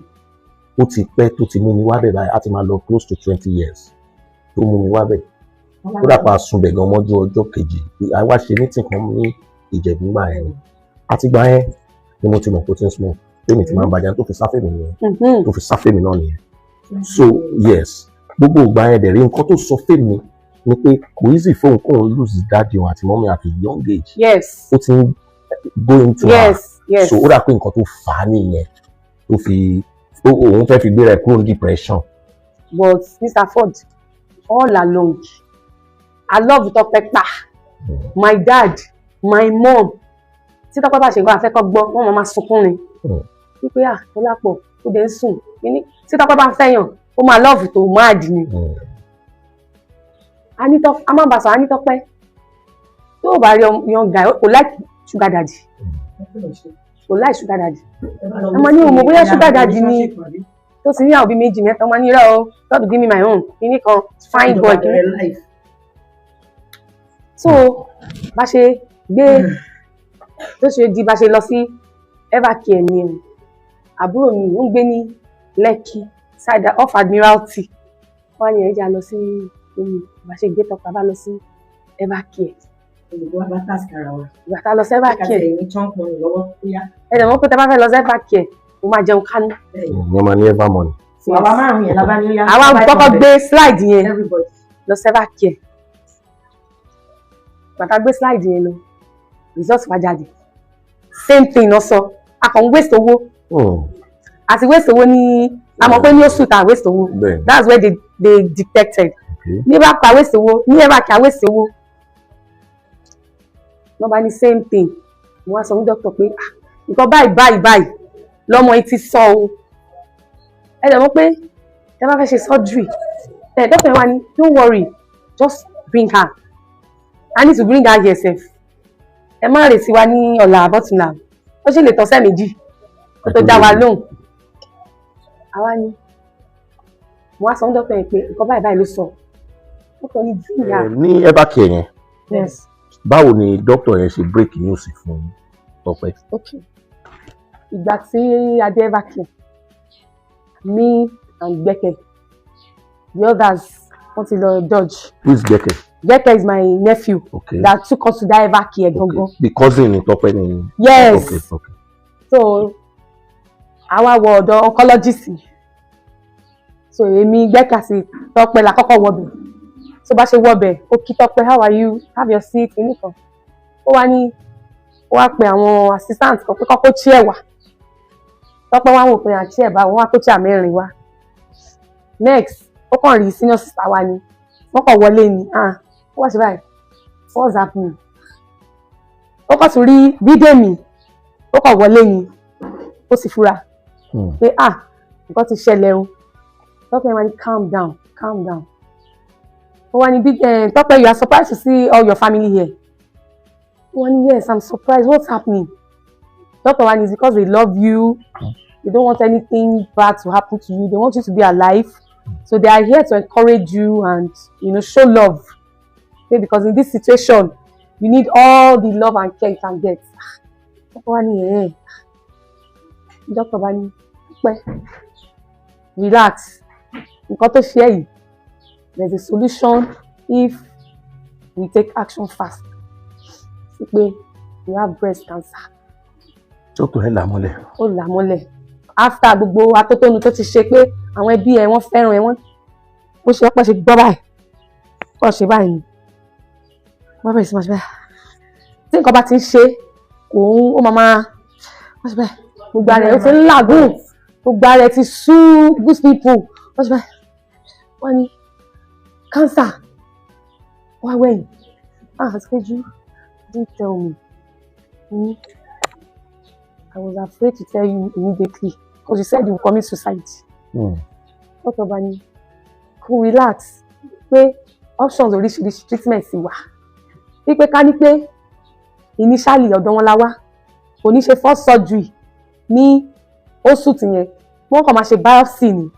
Ó ti pẹ́ tó ti mú mi wá bẹ̀ báyìí, á ti máa lọ close to 20 years tó mú mi wá bẹ̀. Ó dàpọ̀ àsunbẹ̀ gan mọ́jú ọjọ́ kejì. Àwa ṣe meeting kan ní Ìjẹ̀bú gbà yẹn ni. Àtìgbà yẹn ni mo ti mọ̀ pé ó ti ń smoke. Tèmi ti máa ń bàjẹ́ tó fi sáfẹ́ mi nìyẹn, tó fi sáfẹ́ mi náà nìyẹn. So yes, gbogbo ìgbà yẹn dẹ̀ rí, nǹkan tó sọ fèmí ni pé kò easy fóun kóun lose daddy òun àti mummy at a young age. Ó ti ń go into her. So ó dà pé nǹkan tó fà á nìyẹn tó fi òun fẹ́ fi gbéra ẹ̀ kúrò ní depression. But Mr. Ford, all along I love Tọ́pẹ́ pa. My dad, my mom, tí Tọ́pẹ́ bá ṣe nǹkan àfẹ́kọ́ gbọ́, wọ́n máa máa sunkún ni wípé, "Ah, Dọlápọ̀, ó dẹ̀ ń sùn kíní." Tí Tọ́pẹ́ bá ń fẹ́yàn, ó máa love tó mad ni. A ní tọ́ a máa ń bá sọ, a ní Tọ́pẹ́, tó o bá rí young guy, kò like sugar daddy, kò like sugar daddy. Ẹ máa ní òun mọ̀ bóyá sugar daddy ni tó ti níyàwó bíi méjì mẹ́ta. Ọmọ ní irọ́ o, God give me my own kíní kan, fine boy kíní. So bá ṣe gbé tó ṣe di, bá ṣe lọ sí Evercare ni o. Àbúrò mi ó ń gbé ní Lekki side off Admiralty. Wọ́n á ní ẹ̀jẹ̀ lọ sí omi. Bá ṣe gbé Tọ́pẹ́ bá lọ sí Evercare. Olùkọ́ wa bá task ara wa. Ìgbà tá a lọ sí Evercare, Kàtẹ́ ní chunk money lọ́wọ́ bóyá. Ẹ dẹ̀ mọ̀ pé tá a bá fẹ́ lọ sí Evercare, mo máa jẹun kánú. Ìyẹn máa ní ever money. Àwa márùn-ún yẹn lábá ní ó yá. Àwa kọ́kọ́ gbé slide yẹn Everybody. lọ sí Evercare. Ìgbà tá a gbé slide yẹn lọ, result wá jáde, same thing náà sọ. A kàn ń waste owó àti waste owó ní. A mọ̀ pé ní oṣù tá a waste owó, that's where they detected. Ní bá pa waste owó ní Evercare, waste owó wọ́n bá ní same thing. Mo wá sọ fún doctor pé, "Ah, nǹkan báyìí báyìí báyìí lọ́mọ yìí ti sọ o." Ẹ dẹ̀ mọ̀ pé ẹ bá fẹ́ ṣe surgery ẹ, doctor yẹn wá ní, "Don't worry, just bring her. I need to bring her here sef. Ẹ má retí wa ní ọ̀la àbọ̀túnla, ó sì lè tọ́sẹ̀ 2 kó tó dá wa lóhùn." Àwa ni mo wá sọ fún doctor yẹn pé nǹkan báyìí báyìí ló sọ. Doctor ní bring her. Ní Evercare yẹn, Yes. báwo ni doctor yẹn ṣe break news fún Tọ́pẹ́? Okay, ìgbà tí a dé Evercare, me and Gbeke, the others wọ́n ti lọ dodge. Who is Gbeke? Gbeke is my nephew that took us to that Evercare gangan. The cousin ni Tọ́pẹ́ ni? Yes. Okay. So àwa wọ ọ̀dọ̀ oncologist. So èmi, Gbeke àti Tọ́pẹ́ la kọ́kọ́ wọbẹ̀. So bá ṣe wọbẹ̀, ó kí Tọ́pẹ́, "How are you? Have your seat." Nìkan ó wá ní, ó wá pe àwọn assistant kan pé kọ́kọ́ chair wá. Tọ́pẹ́ wá wò pé à chair bá wọn wá, kó chair mẹ́rin wá. Next, ó kàn rí senior sister wa ni, wọ́n kàn wọlé ni. Ah, ó wá ṣe báyìí, "What's happening?" Ó kàn tún rí Bídèmí, ó kàn wọlé ni, ó sì fura pé, ah, nǹkan ti ṣẹlẹ̀ o. Tọ́pẹ́ wá ní, "Calm down, calm down." Ó wá ní bí, "Tọ́pẹ́, you are surprised to see all your family here?" Ó wá ní, "Yes, I'm surprised. What's happening?" Doctor wá ní, "It's because they love you. They don't want anything bad to happen to you. They want you to be alive, so they are here to encourage you and show love, okay? Because in this situation you need all the love and care you can get." Tọ́pẹ́ wá ní ẹ̀. Doctor bá ní, "Tọ́pẹ́, relax. Nǹkan tó ṣe ẹ́ yìí, there is a solution if we take action fast." Sí pé you have breast cancer. Doctor ẹ̀ là mọ́lẹ̀. Ó là mọ́lẹ̀. After gbogbo atótónu tó ti ṣe pé àwọn ẹbí ẹ wọ́n fẹ́ràn ẹ, wọ́n ó ṣe ọ̀pọ̀ ṣe gbọ́ báyìí, ó ṣe báyìí ni wọ́n bẹ̀rẹ̀ sí máa ṣe báyìí. Tí nǹkan bá ti ń ṣe òun, ó máa wọ́n ṣe báyìí, gbogbo ara ẹ̀ ó ti ń làágùn, gbogbo ara ẹ̀ ti sú, goose pimple. Wọ́n ṣe báyìí, wọ́n ní cancer. Wá wẹ̀yìn, "Ah, Àǹtí Péjú didn't tell me." I was afraid to tell you immediately because you said you would commit suicide. Doctor bá ní kó relax, pé options oríṣiríṣi treatment sì wà, wípé ká ní pé initially ọ̀dọ̀ wọn la wá, kò ní ṣe first surgery ní oṣù tìyẹn, wọ́n kàn máa ṣe biopsy ni.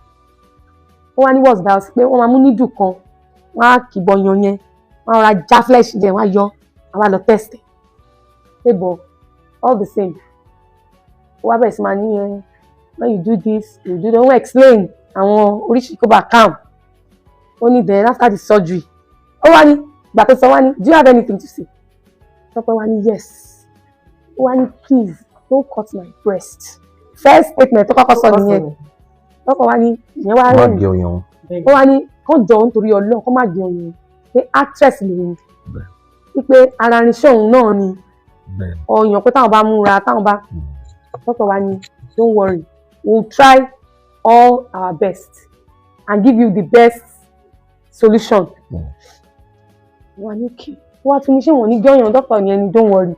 Ó wá ní, "What's biopsy?" Pé wọ́n máa mú needle kan, wọ́n á kìbọ̀ yan yẹn, wọ́n á rọra já flesh jẹ, wọ́n á yọ, wọ́n á lọ test ẹ̀. Pé but all the same, ó wá bẹ̀rẹ̀ sí máa ní ẹ, when you do this, you do that. Wọ́n explain àwọn oríṣiríṣi kó bá calm. Ó ní then after the surgery, ó wá ní ìgbà tó sọ, wá ní, "Do you have anything to say?" Tọ́pẹ́ wá ní, "Yes." Ó wá ní, "Please don't cut my breast." First statement tó kọ́kọ́ sọ nìyẹn. Tọ́pẹ́ wá ní ìyẹn wá Má rẹ́rìn. gé ọyàn. Ó wá ní kán jọ nítorí Ọlọ́run, kó má gé ọyàn, pé actress lòun, wípé ara irinṣẹ́ òun náà ni ọyàn, pé táwọn bá múra, táwọn bá. Tọ́pẹ́ wá ní, "Don't worry, we will try all our best and give you the best solution." Wọ́n ní okay. Wọ́n á tún ní, ṣé wọ́n ní gé ọyàn, doctor ni ẹni? "Don't worry,"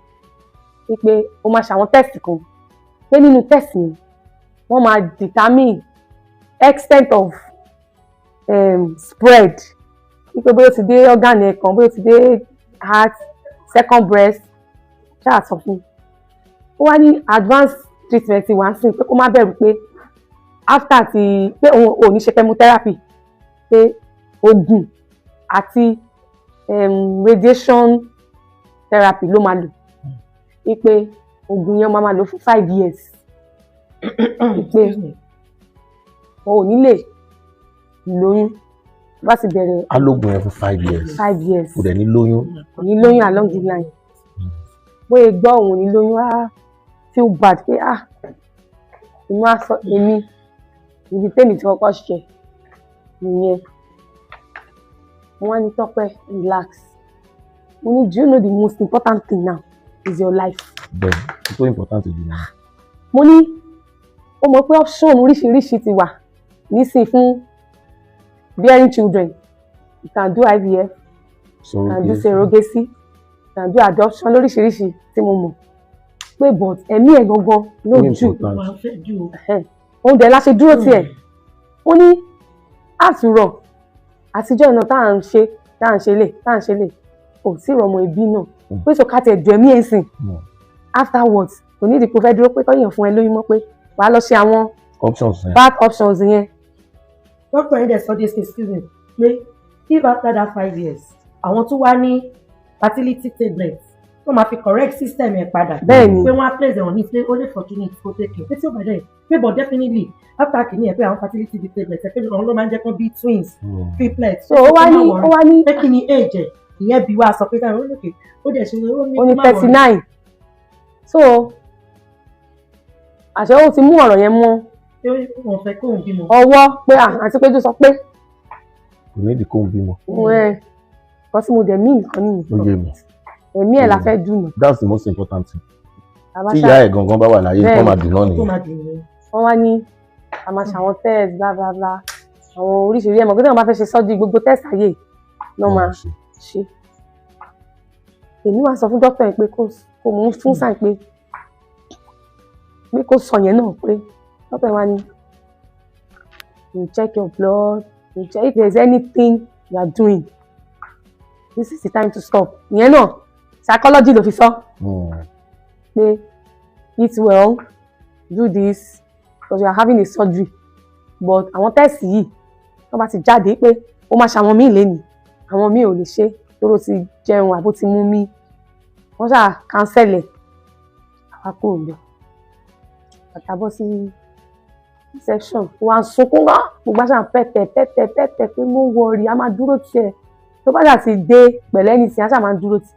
wípé ó máa ṣàwọn test kan, pé nínú test yẹn wọ́n máa determine extent of spread, wípé bóyá ó ti dé organ ẹ̀ kan, bóyá ó ti dé heart, second breast. Ṣáà sọ fún un. Ó wá ní advanced treatment ti wà ń sìn, pé kó má bẹ̀rù, pé after ti pé òun ò ní ṣe chemotherapy, pé oògùn àti radiation. therapy ló máa lò, wípé oògùn yẹn máa lò fún 5 years, wípé o ò ní lè lóyún bá ti bẹ̀rẹ̀. Á lóògùn yẹn fún 5 years? 5 years. Kò dẹ̀ ní lóyún? Kò ní lóyún along the line. Bóyá gbọ́ òun ò ní lóyún, á feel bad pé, ah, inú á sọ èmi. Ibi tèmi tí kọ́kọ́ ṣe nìyẹn. Mo wá ní, "Tọ́pẹ́, relax." Mo ní, "Do you know the most important thing now is your life?" Bẹ́ẹ̀, tó important jù ní. Mo ní, ó mọ̀ pé option oríṣiríṣi ti wà nísìn fún bearing children. You can do IVF, you can do surrogacy, you can do adoption, lóríṣiríṣi tí mo mọ̀ pé, but ẹ̀mí ẹ̀ gangan ló jù. Òun dẹ̀ la ṣe dúró tiẹ̀. Ó ní àtúrọ̀ àtijọ́ ìná tá à ń ṣe, tá à ń ṣe lè, tá à ń ṣe lè, kò sí ìrọ̀mọ ẹbí náà pé so ká tiẹ̀ jù ẹ̀mí ẹ̀ sìn. Afterwards, kò ní ìdí kó fẹ́ dúró pé kọ́yàn fún ẹ lóyún mọ́, pé wàá lọ ṣe àwọn options yẹn. Bad options yẹn. Doctor yẹn dẹ̀ sọ this, excuse me, pé if after that 5 years àwọn tó wá ní fertility tablet tó máa fi correct system yẹn padà, Bẹ́ẹ̀ni. pé wọ́n á place on it, pé ó lè fortunate kó take care, pé tí ó bá dẹ̀ pé, but definitely after kìíní ẹ̀, pé àwọn fertility tablet ẹ̀, pé àwọn ló máa ń jẹ́ kó bí twins, triplets. So ó wá ní Pé kí ni age ẹ̀? Ìyẹn bí wàá sọ pé káwọn ó lókè ó dẹ̀ ṣe ó ní Ó ní má worry. 39. So àṣẹ ó ti mú ọ̀rọ̀ yẹn mọ́ Pé wọ́n fẹ́ kóun bímọ. ọwọ́ pé à àti péjú sọ pé Kò ní ìdí kóun bímọ. Òun ẹ̀ kọ́ tí mo dẹ̀ mí nǹkan nìyẹn. Ló yé mi. Ẹ̀mí ẹ̀ la fẹ́ dùn nù. That's the most important thing. Tí ìyá ẹ̀ gangan bá wà láyé, nǹkan máa dùn náà Tó nìyẹn. máa dùn ní. Wọ́n wá ní a máa ṣàwọn test, bla bla bla, àwọn oríṣiríṣi. Ẹ̀mọ̀ pé tí wọ́n bá fẹ́ ṣe sọ́jú, gbogbo test ayé náà máa ṣe. Èmi wá sọ fún dókítà yẹn pé kó mò ń fún sáì pé kó sọ yẹn náà, pé dókítà yẹn wá ní, "You check your blood, you check if there is anything you are doing, this is the time to stop." Ìyẹn náà psychology ló fi sọ pé eat well, do this, because you are having a surgery, but àwọn test yìí, wọ́n bá ti jáde pé ó máa ṣàwọn míì lénìí, àwọn míì ò lè ṣe tóró ti jẹun àbó ti mú mi. Wọ́n ṣáà cancel ẹ̀. Àwa kúrò níbẹ̀, bàtà bọ́ sí reception, wà á sunkún gan. Gbogbo àṣà pẹ̀tẹ̀ pẹ̀tẹ̀ pẹ̀tẹ̀ pé mo worry, a máa dúró tiẹ̀ tó bá ṣà ti dé pẹ̀lẹ́ ní ti àṣà máa dúró tì.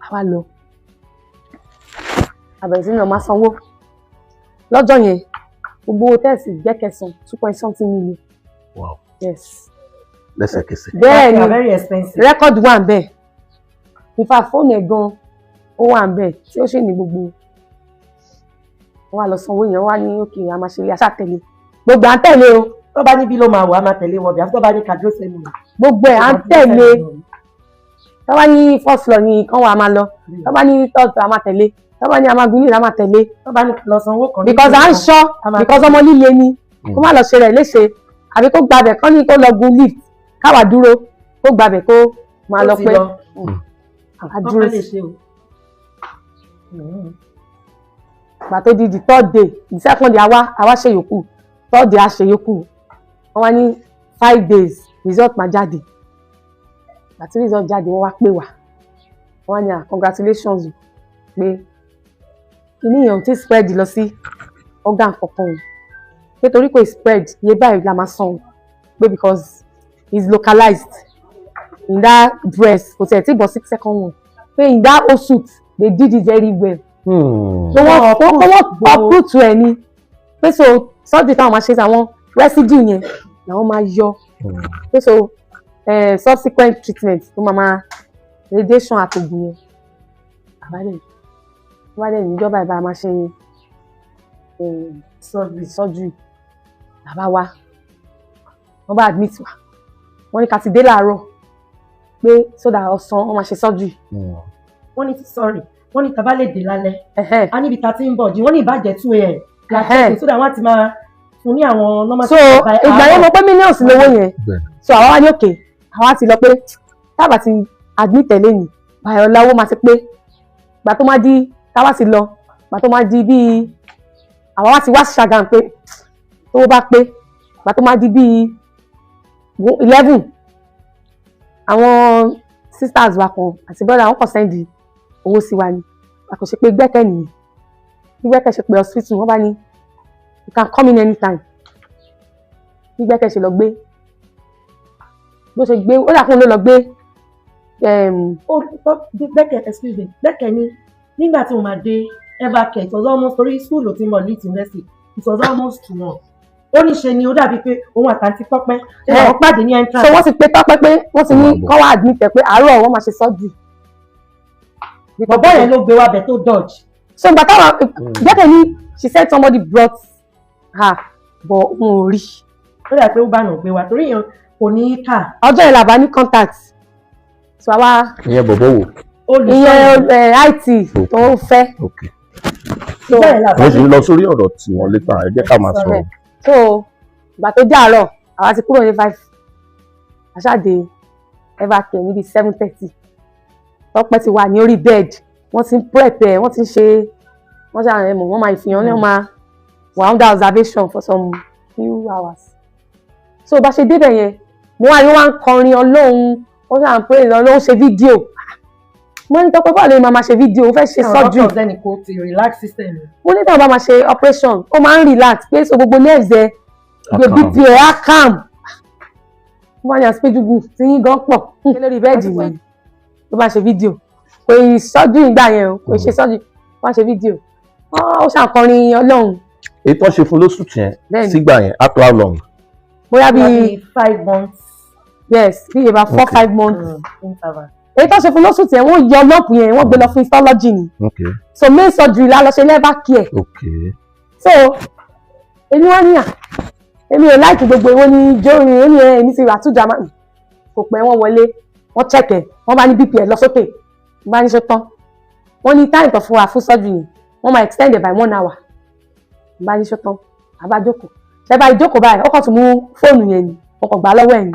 Àwa lọ, àbẹ̀rẹ̀ sí ní lọ máa sanwó lọ́jọ́ yẹn. Gbogbo owó test gbẹ́kẹ̀sán, two point something million. Wow. Yes. Lẹ́sẹ̀kẹsẹ̀. Bẹ́ẹ̀ They ni. are very expensive. Record wà ń bẹ̀. Ìfà fóònù ẹ̀ gan ó wà ń bẹ̀ tí ó ṣì ní gbogbo. Wọ́n wá lọ sanwó yẹn. Wọ́n wá ní òkè, a máa ṣe ilé aṣá tẹ̀lé gbogbo, à ń tẹ̀lé o. Tó bá níbí ló máa wà, á máa tẹ̀lé wọn bí, àfi tó bá ní kàdúró sẹ́nu. Gbogbo ẹ̀ à ń tẹ̀lé. Tó bá ní first floor ní kán wà á máa lọ, tó bá ní third floor, a máa tẹ̀lé, tó bá ní a máa gun ní a máa tẹ̀lé. Tó bá ní lọ sanwó kan. Because à ń ṣọ́, because ọmọ líle ni, kó má lọ ṣe rẹ̀ léṣe, àbí kó gbabẹ̀ kán ní kó lọ gun lift, káwa dúró, kó gbabẹ̀ kó máa lọ pé àwa dúró sí. Gbà tó di the third day, the second day, àwa ṣe yòókù, third day a ṣe yòókù. Wọ́n wá ní 5 days result máa jáde. Àti result jáde, wọ́n wá pè wá, wọ́n wá ní, "Ah, congratulations o," pé kíní yẹn ò tí spread lọ sí organ kankan o, pé torí kò spread, iye báyìí la máa san o, pé because it's localized in that breast, kò tiẹ̀ tí bọ̀ sí second one, pé in that OSUTH they did it very well. So wọ́n uproot ẹ̀ ni, pé so surgery táwọn máa ṣe sí àwọn residue yẹn làwọn máa yọ, pé so subsequent treatment tó máa radiation àtògùn yẹn. Àbádẹ́ níjọba ìbá máa ṣe surgery bàbá wa. Wọ́n bá admit wa, wọ́n ní ká ti dé láàárọ̀, pé so that ọ̀sán wọ́n máa ṣe surgery. Wọ́n ní, sorry, wọ́n ní tàbá lè dé lálẹ́, a níbi tá a ti ń bọ̀ jí, wọ́n ní ìbàjẹ́ 2 a.m. la check, so that wọ́n á ti máa fún ní àwọn normal So ìgbà yẹn mo pé millions lówó yẹn. So àwa wá ní òkè, àwa ti lọ pé tábà ti admit tẹ̀lé ní báyọ̀ owó máa ti pé. Ìgbà tó máa di táwa ti lọ, ìgbà tó máa di bíi, àwa wá ti wá ṣàgàm pé tó bá pé, ìgbà tó máa di bíi 11, àwọn Sisters wa kan àti brother wọn kàn send owó sí wa ni. A kò ṣe pé gbẹ́kẹ̀ nìyẹn. Bí gbẹ́kẹ̀ ṣe pé hospital, wọ́n bá ní you can come in anytime. Bí gbẹ́kẹ̀ ṣe lọ gbé, bó ṣe gbé, ó dà kó ló lọ gbé. Ó Gbẹ́kẹ̀, excuse me, Gbẹ́kẹ̀ ní nígbà tí mo máa dé Evercare, it was almost, torí school ló ti ń bọ̀, Leeds University, it was almost 1. Ó ní ṣe ni ó dàbí pé òun àtàntí Tọ́pẹ́ ṣe làwọn pàdé ní entrance. So wọ́n ti pe Tọ́pẹ́ pé wọ́n ti ní kọ́ wá admit ẹ̀ pé àárọ̀ wọ́n máa ṣe surgery. Bọ̀bọ́ yẹn ló gbé wá bẹ̀ tó dodge. So ìgbà táwọn Gbẹ́kẹ̀ ní, she said somebody brought her, but òun ò rí. Ó dàbí pé ó bá nà gbé wá torí yẹn kò ní kà. Ọjọ́ yẹn làbá ní contact, so àwa Ìyẹn bọ̀bọ̀ wò? Ìyẹn IT tó fẹ́. Ok. So Bẹ́ẹ̀ làbá. Mo sì ń lọ sórí ọ̀rọ̀ tí wọ́n létà, ẹ jẹ́ ká máa sọ̀rọ̀. So ìgbà tó dé àárọ̀, àwa ti kúrò ní 5, àṣàdé Evercare níbi 7:30. Tọ́pẹ́ ti wà ní orí bed, wọ́n ti ń prep ẹ̀, wọ́n ti ń ṣe, wọ́n ṣe àwọn ẹ̀mọ̀, wọ́n máa ìfihàn ní, wọ́n máa wà under observation for some few hours. So bá ṣe débẹ̀ yẹn, mo wá ní wọ́n á ń kọrin Ọlọ́run, wọ́n ṣe à ń pray lọ, ló ń ṣe fídíò. Mo ní Tọ́pẹ́, báwo lè máa ṣe fídíò, ó fẹ́ ṣe Àwọn surgery? Doctors ẹnì kò ti relax system. Mo ní táwọn bá máa ṣe operation, ó máa ń relax pé so gbogbo nerves ẹ, gbogbo calm. BP ẹ á calm. Wọ́n á ní àsìpéjúgù tí yín gan pọ̀ lórí bed ni ló bá ṣe fídíò. Kò ì surgery ìgbà yẹn o, kò ì ṣe surgery, wọ́n á ṣe fídíò, ó ṣàkọrin Ọlọ́run. Èyí tó ṣe fún lóṣù yẹn Bẹ́ẹ̀ni. sígbà yẹn, after how long? Bóyá bíi bíi 5 months. Yes, bí about 4, 5 months. Interval. Èyí tó ṣe fún lóṣù tí wọ́n yọ lump yẹn, wọ́n gbé lọ fún histology ni. So main surgery la lọ ṣe l'Evercare. So èmi wá níyà, èmi ò like gbogbo ìwọ ní jórin, ó ní ẹ èmi ti rà tún drama. Kò pẹ́, wọ́n wọlé, wọ́n check ẹ̀, wọ́n bá ní BP ẹ̀ lọ sókè. Wọ́n bá ní ṣe tán, wọ́n ní time tó fún wa fún surgery yẹn, wọ́n máa extend it by one hour. Wọ́n bá ní ṣe tán, àbá jókòó. Ṣe bá ìjókòó báyìí, ó kàn tún mú fóònù yẹn ni, wọ́n kàn gbà lọ́wọ́ ẹ̀ ni.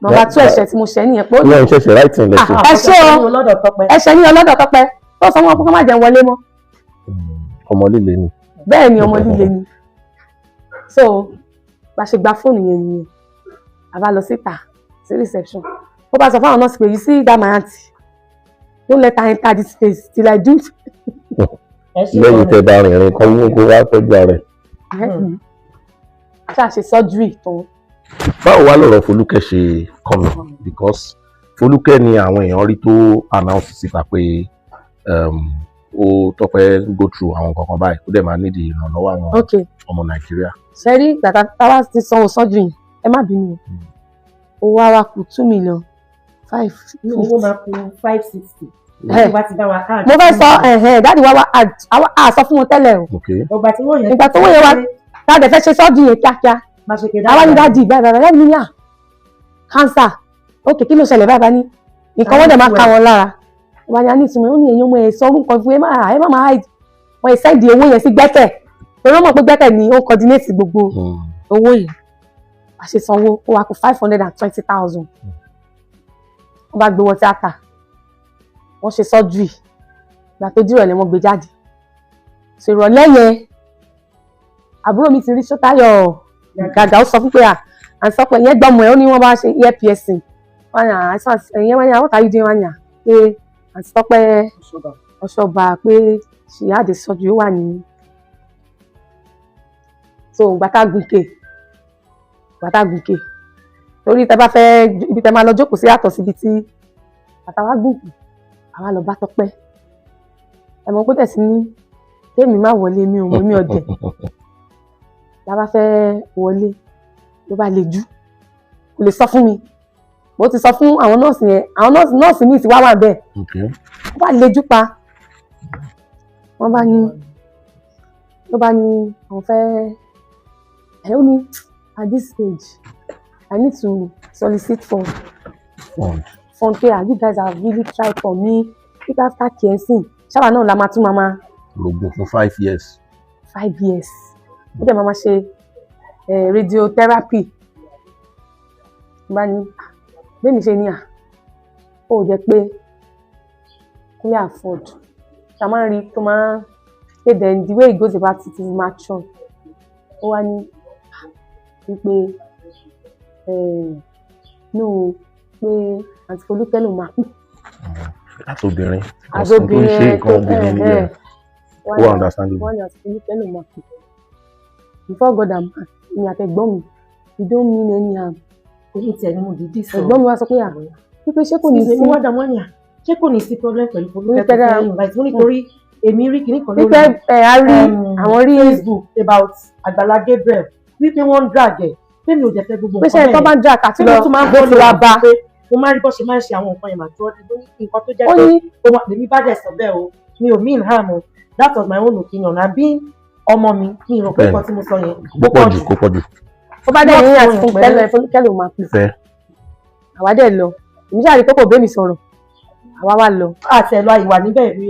Nọ́mbà tú ẹ̀ṣẹ̀ tí mo ṣẹ̀ nìyẹn pé ó Ìyẹn ṣẹ̀ṣẹ̀ writing lẹ́sẹ̀. Ẹ ṣé o. Lọ́dọ̀ Tọ́pẹ́. Ẹ̀ṣẹ̀ ní ọlọ́dọ̀ Tọ́pẹ́ tó sọ wọn pé kó má jẹun wọlé mọ́. Ọmọ líle ni. Bẹ́ẹ̀ ni, ọmọ líle ni. So bá ṣe gba fóònù yẹn nìyẹn, a bá lọ síta sí reception. Ó bá sọ fáwọn nọ́ọ̀sì pé, "You see that my aunty, don't let her enter this place till I do." Ẹ ṣe. Lẹ́yìn tẹ́ bá rìnrìn kan wọ́n kó wá tọ́jú ara ẹ̀. Ṣáà ṣe surgery tán. Báwo wá lọ̀rọ̀ Folúkẹ́ ṣe kọ̀nà? Because Folúkẹ́ ni àwọn èèyàn rí tó announce síta pé ó Tọ́pẹ́ go through àwọn nǹkan kan báyìí, ó dẹ̀ máa nídìí ìrànlọ́wọ́ àwọn ọmọ Nàìjíríà. Ṣe rí gbàtà táwa ti sanwó surgery yẹn, ẹ má bínú o, owó wa kù 2 million 5. Owó máa kù 560. Eh. Tó bá ti bá wa add. Mo fẹ́ sọ ẹ̀hẹ́n, daddy wa wá a sọ fún wọn tẹ́lẹ̀ o. Ọgbà tí wọ́n yẹn. Ìgbà tó wọ́n yẹn wá, dáadé fẹ́ ṣe surgery yẹn kíákíá. Máa ṣe kéde. Àwa ní daddy, báyìí báyìí báyìí ní à cancer. Ok, kí ló ṣẹlẹ̀ báyìí? Bá ní nǹkan wọ́n dẹ̀ máa ká wọn lára. Wọ́n ní a ní ìtumọ̀, ó ní èyàn ọmọ ẹ̀ sọ orúkọ fún ẹ má máa hide. Wọ́n ẹ̀ send owó yẹn sí Gbẹ́kẹ̀ torí wọ́n mọ̀ pé Gbẹ́kẹ̀ ni ó ń coordinate gbogbo owó yìí. A ṣe sanwó, ó wá kù 520,000. Wọ́n bá gbé wọ tíátà, wọ́n ṣe surgery. Ìgbà tó dìrọ̀lẹ́, wọ́n gbé jáde. So ìrọ̀lẹ́ yẹn, àbúrò mi ti rí Sọ́táyọ̀ gàgà, ó sọ fún pé à ń sọ pé ìyẹn gbọ́mọ ẹ̀, ó ní wọ́n bá ṣe ear piercing. Wọ́n ní àìsàn ìyẹn, wọ́n ní, "What are you doing?" Wọ́n ní à pé àǹtí Tọ́pẹ́ Ọ̀ṣọ́bà pé she had a surgery, ó wà ní. So gbàtà gùnkè torí tẹ bá fẹ́ ibi tẹ máa lọ jókòó sí yàtọ̀ síbi tí bàtà wá gùnkè, àwa lọ bá Tọ́pẹ́. Ẹ mọ̀ pé tẹ̀sí ní kéèmí má wọlé, mi ò mọ̀, mi ọ̀dẹ̀ la bá fẹ́ wọlé, ló bá le jù, kò lè sọ fún mi bó ti sọ fún àwọn nọ́ọ̀sì yẹn. Àwọn nọ́ọ̀sì míì ti wá wà bẹ́ẹ̀. Ó bá lejú pa, wọ́n bá ní, ló bá ní àwọn fẹ́ ẹ̀. Ó ní, "At this stage, I need to solicit for Fund. fund," pé, "Ah, you guys have really tried for me. If after care sin ṣáwa náà la máa tún máa Rògùn fún 5 years. 5 years, ó dẹ̀ máa ma ṣe radiotherapy. Bá ní, "Ah, bẹ́ẹ̀ ṣe ní à ó jẹ́ pé kúnlẹ̀ afford ṣá máa ń rí tó máa ń pé." Then the way he goes about it is mature. Ó wá ní, ah, wípé no, pé Àǹtí Folúkẹ́ ló máa pè. Láti obìnrin, because ohun tó ń ṣe nǹkan obìnrin nìyẹn, ó wà understandable. Wọ́n ní àǹtí Folúkẹ́ ló máa pè. Before God and man, èmi àtẹ̀gbọ́n mi, we don't mean any harm. Oní tiẹ̀ ni mo dìídì sọ. Ẹ̀gbọ́n mi wá sọ pé à wípé ṣé kò ní sí Excuse me, wọ́n dà wọ́n ní à, ṣé kò ní sí problem pẹ̀lú Folúkẹ́ tó Wípé fẹ́ invite? Mo nítorí èmi rí kinní kan lórí wípé ẹ̀ á rí àwọn rí Facebook about Àgbàlá Gabriel, wípé wọ́n ń drag ẹ̀, pé mi ò dẹ̀ fẹ́ gbogbo pé ṣe nǹkan tó bá ń drag àti pé lọ mo tún máa ń bó ti wá bá pé mo máa ń rí bó ṣe máa ń ṣe àwọn nǹkan yẹn màtúrọ́ ní nǹkan tó jẹ́ ó pé ní ó wà lèmi bá dẹ̀ sọ bẹ́ẹ̀ o, mi ò mean harm o, that was my own opinion, and being ọmọ mi, mi rò pé nǹkan tí mo sọ yẹn Kó pọ̀ jù, kó pọ̀ jù. Ó bá dẹ̀ ní Not àǹtí fún Folúkẹ́ ló máa pè. Fẹ́. Àwa dẹ̀ lọ, èmi ṣáà rí pé kò bẹ́ mi sọ̀rọ̀, àwa wá lọ. Àti ẹ̀ lọ ìwà níbẹ̀, mi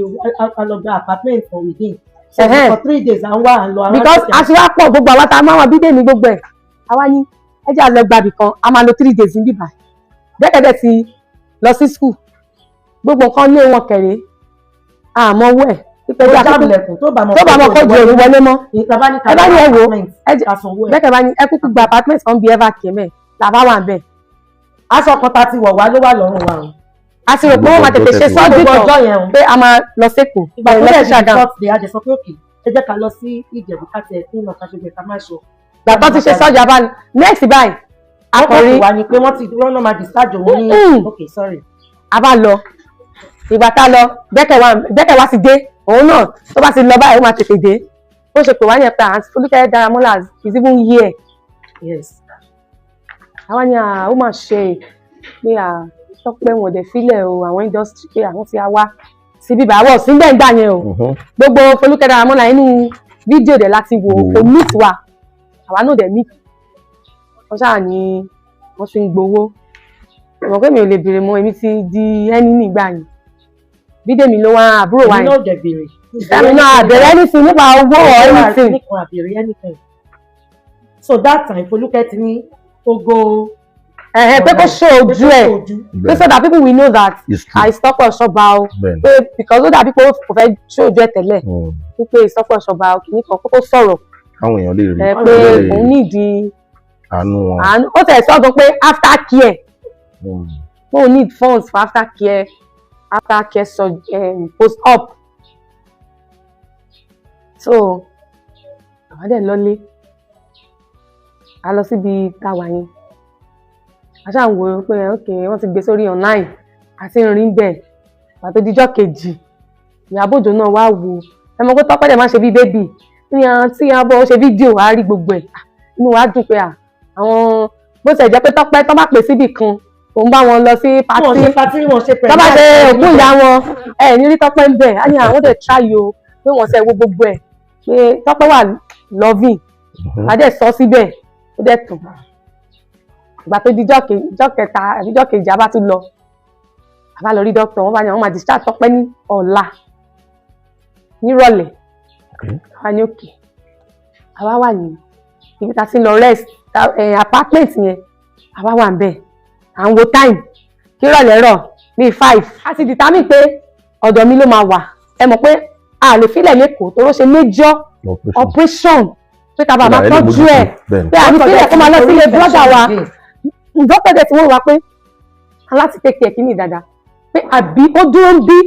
a lọ gba apartment for within, so for 3 days à ń wá, à ń lọ à ń wá. Because a ti wá pọ̀, gbogbo àwa tá a máa wà, Bídèmí, gbogbo ẹ̀, àwa ní ẹ jẹ́ àlọ́ gbàbì kan, a máa lo 3 days níbí báyìí. Bẹ́kẹ̀dẹ̀ ti lọ sí school, gbogbo nǹkan lé wọn kẹ̀rẹ́, àmọ́ owó ẹ̀ pípẹ́ Ó bí akókó jábìlẹ̀kùn tó bá mọ tó bá mọ kó ju òní wọlé mọ́. Ìta bá ní ká Ẹ bá ní ẹ wò ó, apartment, ẹ jẹ́ ká sanwó ẹ̀. Bẹ́kẹ̀ bá ní ẹ kúkú gba apartment kan bí ever kẹ́mẹ̀ làbá wà bẹ́ẹ̀. Aṣọ kan ta ti wọ̀ wá ló wà lọ́rùn wa o. A ti rò pé wọ́n máa tètè ṣe sọ́jú Gbogbo tán ọjọ́ yẹn o. pé a máa lọ sÉkòó, Ìgbà tó lọ dẹ̀ sí di Ṣàgámù. fourth day, a jẹ sọ pé okay, ẹ jẹ́ ká lọ sí Ìjẹ̀bú, ká tiẹ̀ fún ìnà ká ṣe gbẹ ká má ṣe. Ìgbà tó ti ṣe sọ́jà bá next báyìí, Wọ́n kàn akọ̀rí pè wá ni pé wọ́n ti wọ́n náà máa discharge òun ní okay, sorry. A bá lọ. Ìgbà tá a lọ, Bẹ́kẹ̀ wá ti dé. Òun náà tó bá ti lọ báyìí, ó máa tètè dé. Ó ṣe pè wá yẹn pé àǹtí Folúkẹ́ Dáramọ́lá is even here. Yes. Àwa ni à ó máa ṣe pé à Tọ́pẹ́ wọn dẹ̀ fílẹ̀ o, àwọn industry pé àwọn ti wá síbí bá wọ̀ síbẹ̀ ń gbà yẹn o. Gbogbo Folúkẹ́ Dáramọ́lá inú fídíò dẹ̀ láti wò. Wò. Kò meet wa, àwa náà dẹ̀ meet wọ́n. Ṣáà ní wọ́n ti ń gbowó, mọ̀ pé mi ò lè béèrè mọ́, èmi ti di ẹni nígbà yẹn. Bídèmí ló wá, àbúrò wa Èmi yẹn. náà dẹ̀ béèrè. Èmi náà àbẹ̀rẹ̀ anything nípa owó or anything. Nìkan àbẹ̀rẹ̀ anything. So that time, Folúkẹ́ ti ní ogo. Ẹ̀hẹ́, pé kó show ojú ẹ̀, pé so that people will know that It's true. It's Tọ́pẹ́ Ọ̀ṣọ́ba o. Bẹ́ẹ̀ni. Pé because ó dàbí pé ó kò fẹ́ show ojú ẹ̀ tẹ́lẹ̀, wípé it's Tọ́pẹ́ Ọ̀ṣọ́ba o, kìíní kan, pé kó sọ̀rọ̀. Káwọn èèyàn lè rí Ẹ pé lè òun nídìí àánú wọn. Àánú. Ó tẹ̀ sọ́gun pé after care, pé òun need funds for after care so, post op. So àwọn dẹ̀ lọ́lé, a lọ síbi táwa yẹn, a ṣáà ń wo pé ok, wọ́n ti gbé sórí online àti rìn bẹ́ẹ̀. Pàtó díjọ́ kejì, Ìyábọ̀ Òjó náà wá wò. Ẹ mọ̀ pé Tọ́pẹ́ dẹ̀ máa ń ṣe bí baby ní àǹtí Ìyábọ̀, ó ṣe fídíò, á rí gbogbo ẹ̀. Inú wa dùn pé à àwọn, bó ṣe jẹ́ pé Tọ́pẹ́ tó bá pè síbì kan, òun bá wọn lọ sí Wọ́n party. Ṣe party, wọ́n ṣe Tó bá ṣe òkú ìyá wọn, ẹ ní rí Tọ́pẹ́ ń bẹ̀. Á ní àwọn dẹ̀ try o, pé wọ́n ṣe wo gbogbo ẹ̀, pé Tọ́pẹ́ wà loving. A dẹ̀ sọ síbẹ̀, ó dẹ̀ tàn. Ìgbà tó di jọ́ kẹta àbí jọ́ kejì, a bá tún lọ, a bá lọ rí dókítà. Wọ́n bá ní àwọn máa discharge Tọ́pẹ́ ní ọ̀la nírọ̀lẹ́. Àwa ní okay, àwa wà ní ibi tá a ti ń lọ rest apartment yẹn, àwa wà ń bẹ̀, à ń wo time kí rọ̀lẹ́ rọ̀ bíi 5. A ti determine pé ọ̀dọ̀ mi ló máa wà. Ẹ mọ̀ pé a lè filẹ̀ lẹ́kọ̀ọ́ tó ló ṣe major Operation. Operation pé ká bá máa Ìlà ẹ̀ lè tọ́jú mójútó. ẹ̀. Bẹ́ẹ̀ni. Pé àní sílẹ̀ kó máa lọ sílé brother wa. Dókítà dẹ̀ tí wọ́n wá pé aláti take care kíní dáadáa, pé àbí ó dúró ń bí.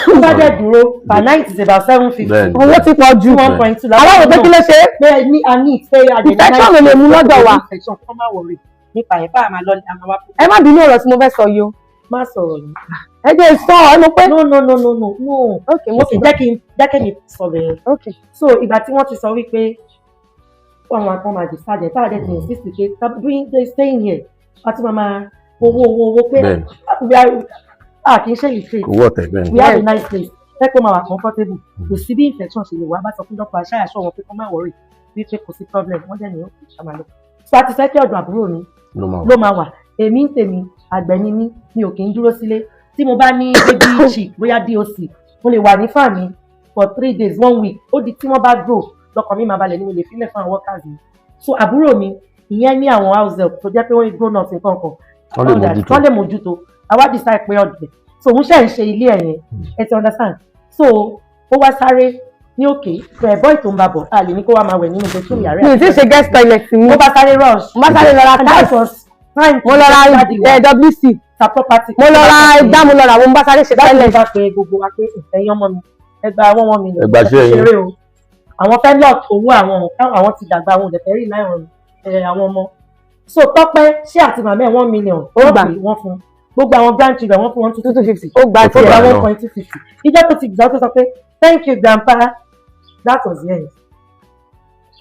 Tó bá dẹ̀ dúró, per night is about 750. Bẹ́ẹ̀ni. Owó ti pọ̀ jù. 1.2. Àwọn òpé kí ló ṣe é? Pé ní a ní ìfẹ́ àjẹjẹ. Infection ló lè mú lọ́dọ̀ wa. Infection kọ́, má worry nípa ẹ̀, bá a máa lọ, a máa wá. Ẹ má bínú, ọ̀rọ̀ tí mo fẹ́ sọ yìí o. Má sọ̀rọ̀ yìí. Ẹ jẹ́ sọ ọ́ ẹnu pé No, no, no, no, no, no. Ok, mo Ok, jẹ́ kí mi sọ̀rọ̀ yẹn. Ok. So ìgbà tí wọ́n ti sọ wípé àwọn kan máa discharge ẹ̀, táwọn dẹ̀ ti insist pé doing they staying here, àti máa máa owó owó owó pé Bẹ́ẹ̀ni. we are, ah, kì í ṣe illiterate. Kò wọ́ ọ̀tẹ̀, bẹ́ẹ̀ni. We have a nice place, fẹ́ pé ó máa wà comfortable, kò sí bí infection ṣe lè wá. Bá sọ fún dọ́kítà aṣáà aṣọ wọn pé kó má worry, wípé kò sí problem. Wọ́n dẹ̀ ní ó kì í máa lọ. So a ti fẹ́ kí ọ̀dọ̀ àbúrò mi ló máa wà. Ló máa wà. Èmi ń tèmi, àgbẹ̀ ni mí, mi ò kì í dúró sílé. Tí mo bá ní baby chick, bóyá doc, mo lè wà ní farm mi for 3 days, one week. Ó di tí wọ́n bá grow, lọ́kàn mi máa balẹ̀ ni mo lè filẹ̀ fún àwọn workers mi. So àbúrò mi ìyẹn ní àwọn house help tó jẹ́ pé wọ́n grown up nǹkan kan. Wọ́n lè mójútó. Wọ́n lè mójútó. Àwa decide pé ọ̀dẹ̀, so òun ṣe ń ṣe ilé ẹ̀ yẹn, ẹ ti understand. So ó wá sáré ní okay, ẹ̀ boy tó ń bá bọ̀, a lè ní kó wá máa wẹ̀ nínú bedroom yàrá. Mi ì tí ì ṣe guest toilet mi. Ó bá sáré rush. Mo bá sáré lọ ra And that tiles. was Time Mo lọ ra WC. Ta property. Mo lọ ra igbá, mo lọ ra àwọn, mo bá sáré ṣe Dájú tẹ́lẹ̀. bá pe gbogbo wa pé ẹ̀yin ọmọ mi, ẹ gba 1 1 million. Ẹ gba iṣẹ́ yín. Ṣeré o, àwọn fẹ́ lock owó àwọn o, káwọn àwọn ti dàgbà, àwọn ò dẹ̀ fẹ́ rí láìwọ̀n àwọn ọmọ. So Tọ́pẹ́ ṣé àti màmá ẹ̀ 1 million ó Gbà. pè wọ́n fún gbogbo àwọn grandchildren, wọ́n fún wọn two two two two fifty, ó gba Ó ó tiẹ̀. gba náà. 1.250. Ìjọ tó ti gbà, ó tó sọ pé thank you grandpa, that was the end.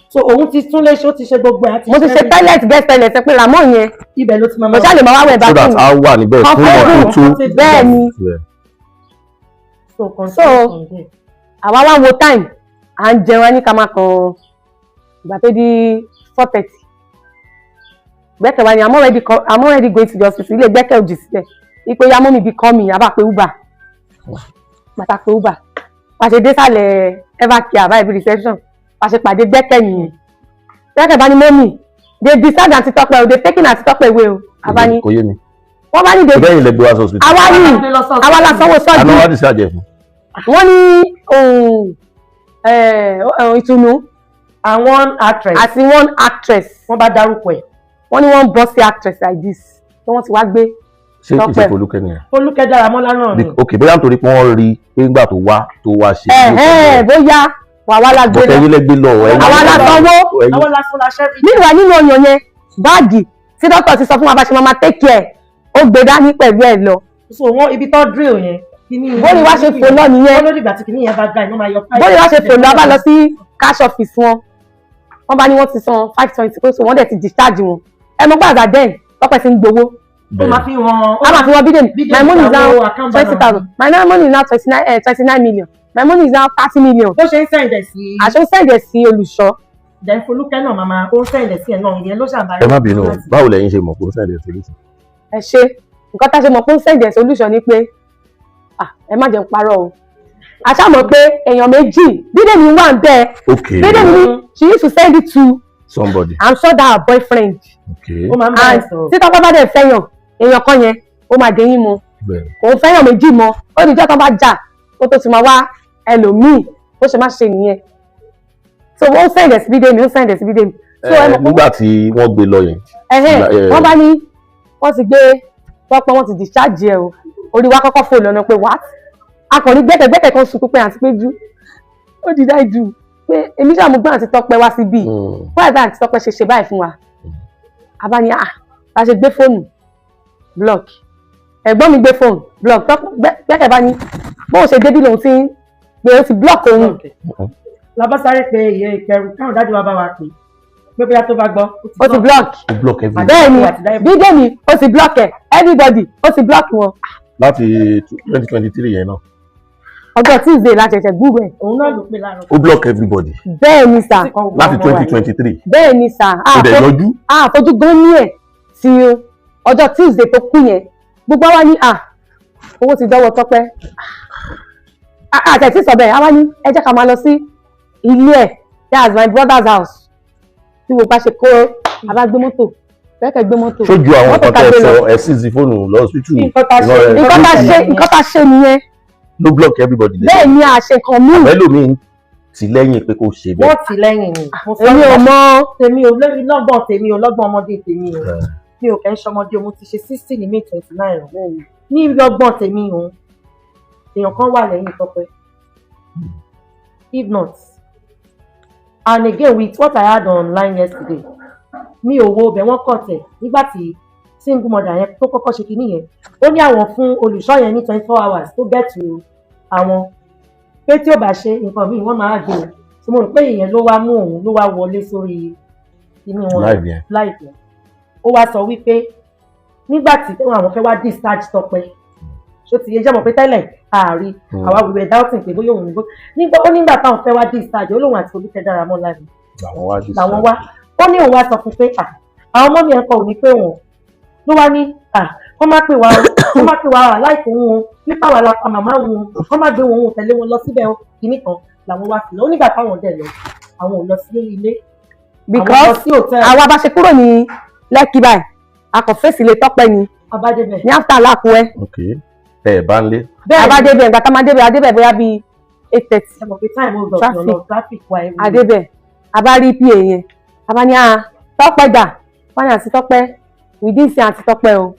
So òun ti tún léṣe, ó ti ṣe gbogbo ẹ̀, á Mo ti ṣe toilet, guest toilet pé Ramon yẹn Ibẹ̀ ló ti máa mo ṣáà lè máa wá wẹ̀ So that bathroom. a wà níbẹ̀ fún Comfortable. ọdún tó. Bẹ́ẹ̀ ni. Yeah. So continue from there. Àwa wá wo time, à ń jẹun, á ní ká máa kàn. Ìgbà tó di 4:30, gbẹ́kẹ̀ wá ní I'm already going to the hospital. Ilé gbẹ́kẹ̀ òjì sílẹ̀ ipe ya mummy bí kọ́ mi, àbá pé uber bàtà pé uber wá ṣe dé sàlẹ̀ Evercare àbá ibi reception, wá ṣe pàdé gbẹ́kẹ̀ nìyẹn. Gbẹ́kẹ̀ bá ní, mummy, they decide Aunty Tọ́pẹ́ o, they taking Aunty Tọ́pẹ́ away o. Àbá ní Kò yé mi. Wọ́n bá ní they Ṣé bẹ́ẹ̀ lẹ gbé wá sí hospital? Àwa ní àwa la sanwó Àná sọ́jú. wá discharge ẹ̀ fún. Wọ́n ní ohun ìtùnú Àwọn actress. Àti one actress. Wọ́n bá dárúkọ ẹ̀. Wọ́n ní wọ́n bọ́ sí actress like this tí wọ́n ti wá gbé Ṣé kìí ṣe Tọ́pẹ́. Folúkẹ́ nìyẹn? Folúkẹ́ Dáramọ́lá náà ni. Ok, bóyá nítorí pé wọ́n rí i pé nígbà tó wá ṣe. Ẹ̀hẹ́n, bóyá wà wá la gbé Bọ́tẹ́ lọ. yín lẹ gbé lọ. Ẹ̀yin Àwa la sanwó. Ẹ̀yin Àwọn lásán la ṣẹ́ rí. Nígbà nínú ọyàn yẹn, báàgì tí dókítà ti sọ fún wa bá ṣe máa take care, ó gbé dání pẹ̀lú ẹ̀ lọ. So wọ́n ibi tó drill yẹn, kíní Bóyá wá ṣe fò lọ nìyẹn. Wọ́n ló dìgbà tí kíní yẹn bá dry, wọ́n máa yọ pipe. Bóyá wá ṣe fò lọ, a bá lọ sí cash office wọn, wọ́n bá ní wọ́n ti san 520 pé so wọ́n dẹ̀ ti discharge wọn. Ẹ mọ̀ gbàgbà den Tọ́pẹ́ ti ń gbowó. Ó máa fi hàn. A máa fi wọn bídèmí, my money is now Account 20,000, my money is now 29 million, my money is now 30 million. Bó ṣe ń send ẹ̀ sí. Àṣọ send ẹ̀ sí olùṣọ́. Then Folúkẹ́ náà máa ó ń send ẹ̀ sí ẹ̀ náà, ìyẹn ló ṣàbáyé. Ẹ má bínú o, báwo lẹ̀yin ṣe mọ̀ pé ó send ẹ̀ solution? Ẹ ṣe nǹkan tá a ṣe mọ̀ pé ó ń send ẹ̀ solution ni pé, ah, ẹ má jẹun parọ́ o, a ṣáà mọ̀ pé èèyàn méjì, Bídèmí wà ń bẹ́ẹ̀. Bídèmí ní she used to send it to Somebody. I'm sure that her boyfriend. Ó máa ń bá And ẹ̀ sọ̀rọ̀. tí Tọ́pẹ́ bá dẹ̀ fẹ́yàn èèyàn kan yẹn, ó máa dé yín mọ́. Kò ń fẹ́yàn méjì mọ́. Ó ní ìjọ́ tó bá jà kó tó ti máa wá ẹlòmíì, bó ṣe má ṣe nìyẹn. So ó ń send ẹ̀ sí Bídèmí, ó ń send ẹ̀ sí Bídèmí. So ẹ mọ̀ pé Nígbà tí wọ́n gbé lọ yẹn. Ẹ̀hẹ́n, wọ́n bá ní wọ́n ti gbé Tọ́pẹ́, wọ́n ti discharge ẹ̀ o. Orí wa kọ́kọ́ fò lọ́nà pé what? Akọ̀rí gbẹ́kẹ̀gbẹ́kẹ̀ kan sunkún pé àǹtí Péjú, what did I do? Pé èmi ṣáà mo gbé àǹtí Tọ́pẹ́ wá síbí, why that àǹtí Tọ́pẹ́ ṣe ṣe báyìí fún wa? Àbá ní à bá ṣe gbé fóònù, block. Ẹ̀gbọ́n mi gbé fóònù, block. Gbẹ́kẹ̀ bá ní bóun ṣe débí lòun ti ń gbé, ó ti block òun. La bá sáré pé ìyẹn ìkẹrù káwọn dájú wa bá wa pè pé bóyá tó bá gbọ́. Ó ti block. Ó block everybody. Bẹ́ẹ̀ ni, Bídèmí ó ti block ẹ̀, everybody ó ti block wọn. Láti 2023 yẹn náà. Ọjọ́ Tuesday la ṣẹ̀ṣẹ̀ gbúrò ẹ̀. Òun náà ló pè láàárọ̀. Ó block everybody. Bẹ́ẹ̀ ni sà. Láti 2023. Bẹ́ẹ̀ ni sà. Kò dẹ̀ yọjú. A fojú gan ní ẹ̀ tí ọjọ́ Tuesday tó kú yẹn, gbogbo wa ní à owó ti dọ́wọ́ Tọ́pẹ́ àtẹ̀tí sọ bẹ́ẹ̀. Àwa ní ẹ jẹ́ ká máa lọ sí ilé ẹ̀, that's my brother's house. Tí mo bá ṣe kó a bá gbé mọ́tò, bẹ́ẹ̀kẹ́ gbé mọ́tò. Sójú àwọn Mọ́tò nǹkan ká tẹ́ gbé ẹ lọ. sọ, ẹ sì sí fóònù lọ hospital. Nǹkan tá a ṣe Nǹkan tá a ṣe nìyẹn. Ló block everybody. Bẹ́ẹ̀ ni, a ṣe nǹkan míì. Ẹlòmíín ti lẹ́yìn pé kó ṣe bẹ́ẹ̀. Wọ́n ti lẹ́yìn ni. Mo sọ. Èmi ò mọ. Tèmi ò lórí lọ́gbọ̀n tèmi ò lọ́gbọ̀n ọmọdé tèmi o, mi ò kẹ́ ń ṣọmọdé o, mo ti ṣe 60 ní May 29 o. Ní lọ́gbọ̀n tèmi o, èèyàn kan wà lẹ́yìn Tọ́pẹ́. If not, and again, with what I had online yesterday, mi ò wo ọbẹ̀ wọ́n kọ̀ tẹ̀ nígbà tí single mother yẹn tó kọ́kọ́ ṣe kinní yẹn, ó ní àwọn fún olùṣọ́ yẹn ní 24 hours tó get to àwọn, pé tí ó bá ṣe nǹkan míì, wọ́n máa gbé o. So mo rò pé ìyẹn ló wá mú òun ló wá wọlé sórí kinní wọn. Live yẹn. Live yẹn, ó wá sọ wípé nígbà tí àwọn fẹ́ wá discharge Tọ́pẹ́, ṣó ti yé jẹ́ mọ̀ pé tẹ́lẹ̀ ààrí àwa we were doubting pé bóyá òun ní bó nígbà ó nígbà táwọn fẹ́ wá discharge, ó lóun àti Olúkẹ́ Dáramọ́lá ni Làwọn wá discharge. Làwọn wá. Ó ní òun wá sọ fún pé à àwọn ọmọ mi ẹ̀kọ́ ò ní pé wọn ló wá ní à kó má pè wá o, kó má pè wá o, láìpẹ́ òun o, nípa wà lápá màmá òun o, kó má gbé òun o, tẹ̀lé wọn lọ síbẹ̀ o, kìíní kan làwọn wá sí lọ. Ó nígbà táwọn dẹ̀ lọ, àwọn ò lọ sí ilé, àwọn lọ Because sí hòtẹ́ẹ̀lì. Àwa bá ṣe kúrò ní Lẹ́kì báyìí, a kò fèsì lè Tọ́pẹ́ ni. Abádébẹ̀. Ní after aláàkúẹ́. Ok, ẹ ẹ bá ń lé. Bẹ́ẹ̀. Abádébẹ̀, ìgbà tá a máa débẹ̀, adébẹ̀ bóyá bíi 8:30. Ẹ mọ̀ pé time hold up Traffic. lọ traffic wa everywhere. Adébẹ̀, a bá rí pa yẹn, a bá ní a Tọ́pẹ́ dà, wọ́n ní àti Tọ́pẹ́. We didn't see Aunty Tọ́pẹ́ o.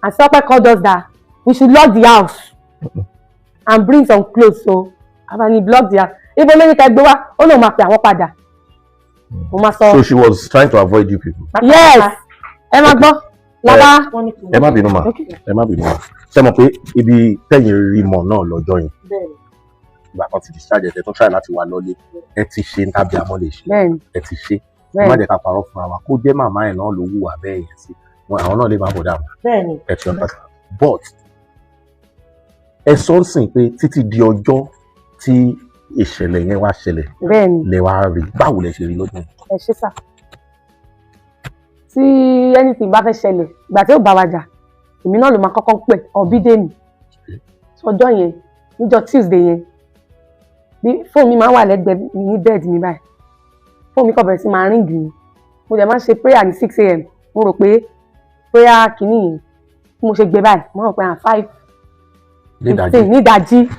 Aunty Tọ́pẹ́ called us that we should lock the house and bring some clothes. So abani block the house, ibo ló ní ká gbé wá? Ó lóun máa pè àwọn padà, mo máa sọ. So she was trying to avoid you people. Yes, ẹ máa gbọ́ lábá. Wọ́n ní kí Ẹ má bínú mà. Okay. Ẹ má bínú mà. Ṣé mọ̀ pé ibi tẹ̀yìn rí mọ̀ náà lọ́jọ́ yẹn, Bẹ́ẹ̀ni. ìgbà kan ti discharge ẹ̀, tún try láti wà lọ́lé, ẹ ti ṣe ní tàbí àmọ́ lè ṣe. Ẹ ti ṣe, ẹ má jẹ́ ká parọ́ fúnra wa. Kó jẹ́ màmá ẹ̀ náà ló wùwà bẹ́ẹ̀ yẹn sí wọn, àwọn náà lè má bọ̀ dànù. Bẹ́ẹ̀ni. Ẹ ti understand, but ẹ sọ ń sìn pé títí di ọjọ́ tí ìṣẹ̀lẹ̀ yẹn wá ṣẹlẹ̀ lẹ wá rí. Báwo lẹ ṣe rí lọ́jọ́ yẹn? Ẹ ṣe sà. Tí anything bá fẹ́ ṣẹlẹ̀, ìgbà tí ó bá wa jà, èmi náà ló máa kọ́kọ́ pè ọ̀bídèmí. Ọjọ́ yẹn, níjọ́ Tuesday yẹn, bí fóònù mi máa ń wà lẹ́gbẹ̀ẹ́ mi ní bed mi báyìí, fóònù mi kàn bẹ̀rẹ̀ sí máa ring ni. Mo dẹ̀ máa ń ṣe prayer ní 6 a.m. Mo rò pé prayer kìíní yẹn bí mo ṣe gbé báyìí, mo rò pé à 5 Nídàájí? 15 nídàájí.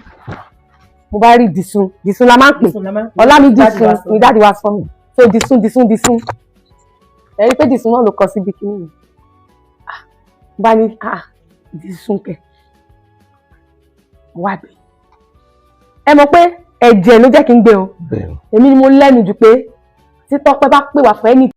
Mo bá rí Dìsún. Dìsún la máa ń pè. Dìsún la máa ń pè. Ọlámídì. Daddy wa Sùn sọ. Ní daddy wa sọ mi. So Dìsún, Dìsún, Dìsún, ẹ rí pé Dìsún náà ló kọ síbi kìíní yẹn. Ah, mo bá ní, ah, Dìsún kẹ. Mo wá gbé. Ẹ mọ̀ pé ẹ̀jẹ̀ ló jẹ́ kí n gbé o. Bẹ́ẹ̀ni. Èmi ni mo lẹ́nu jù pé tí Tọ́pẹ́ bá pè wá fún ẹni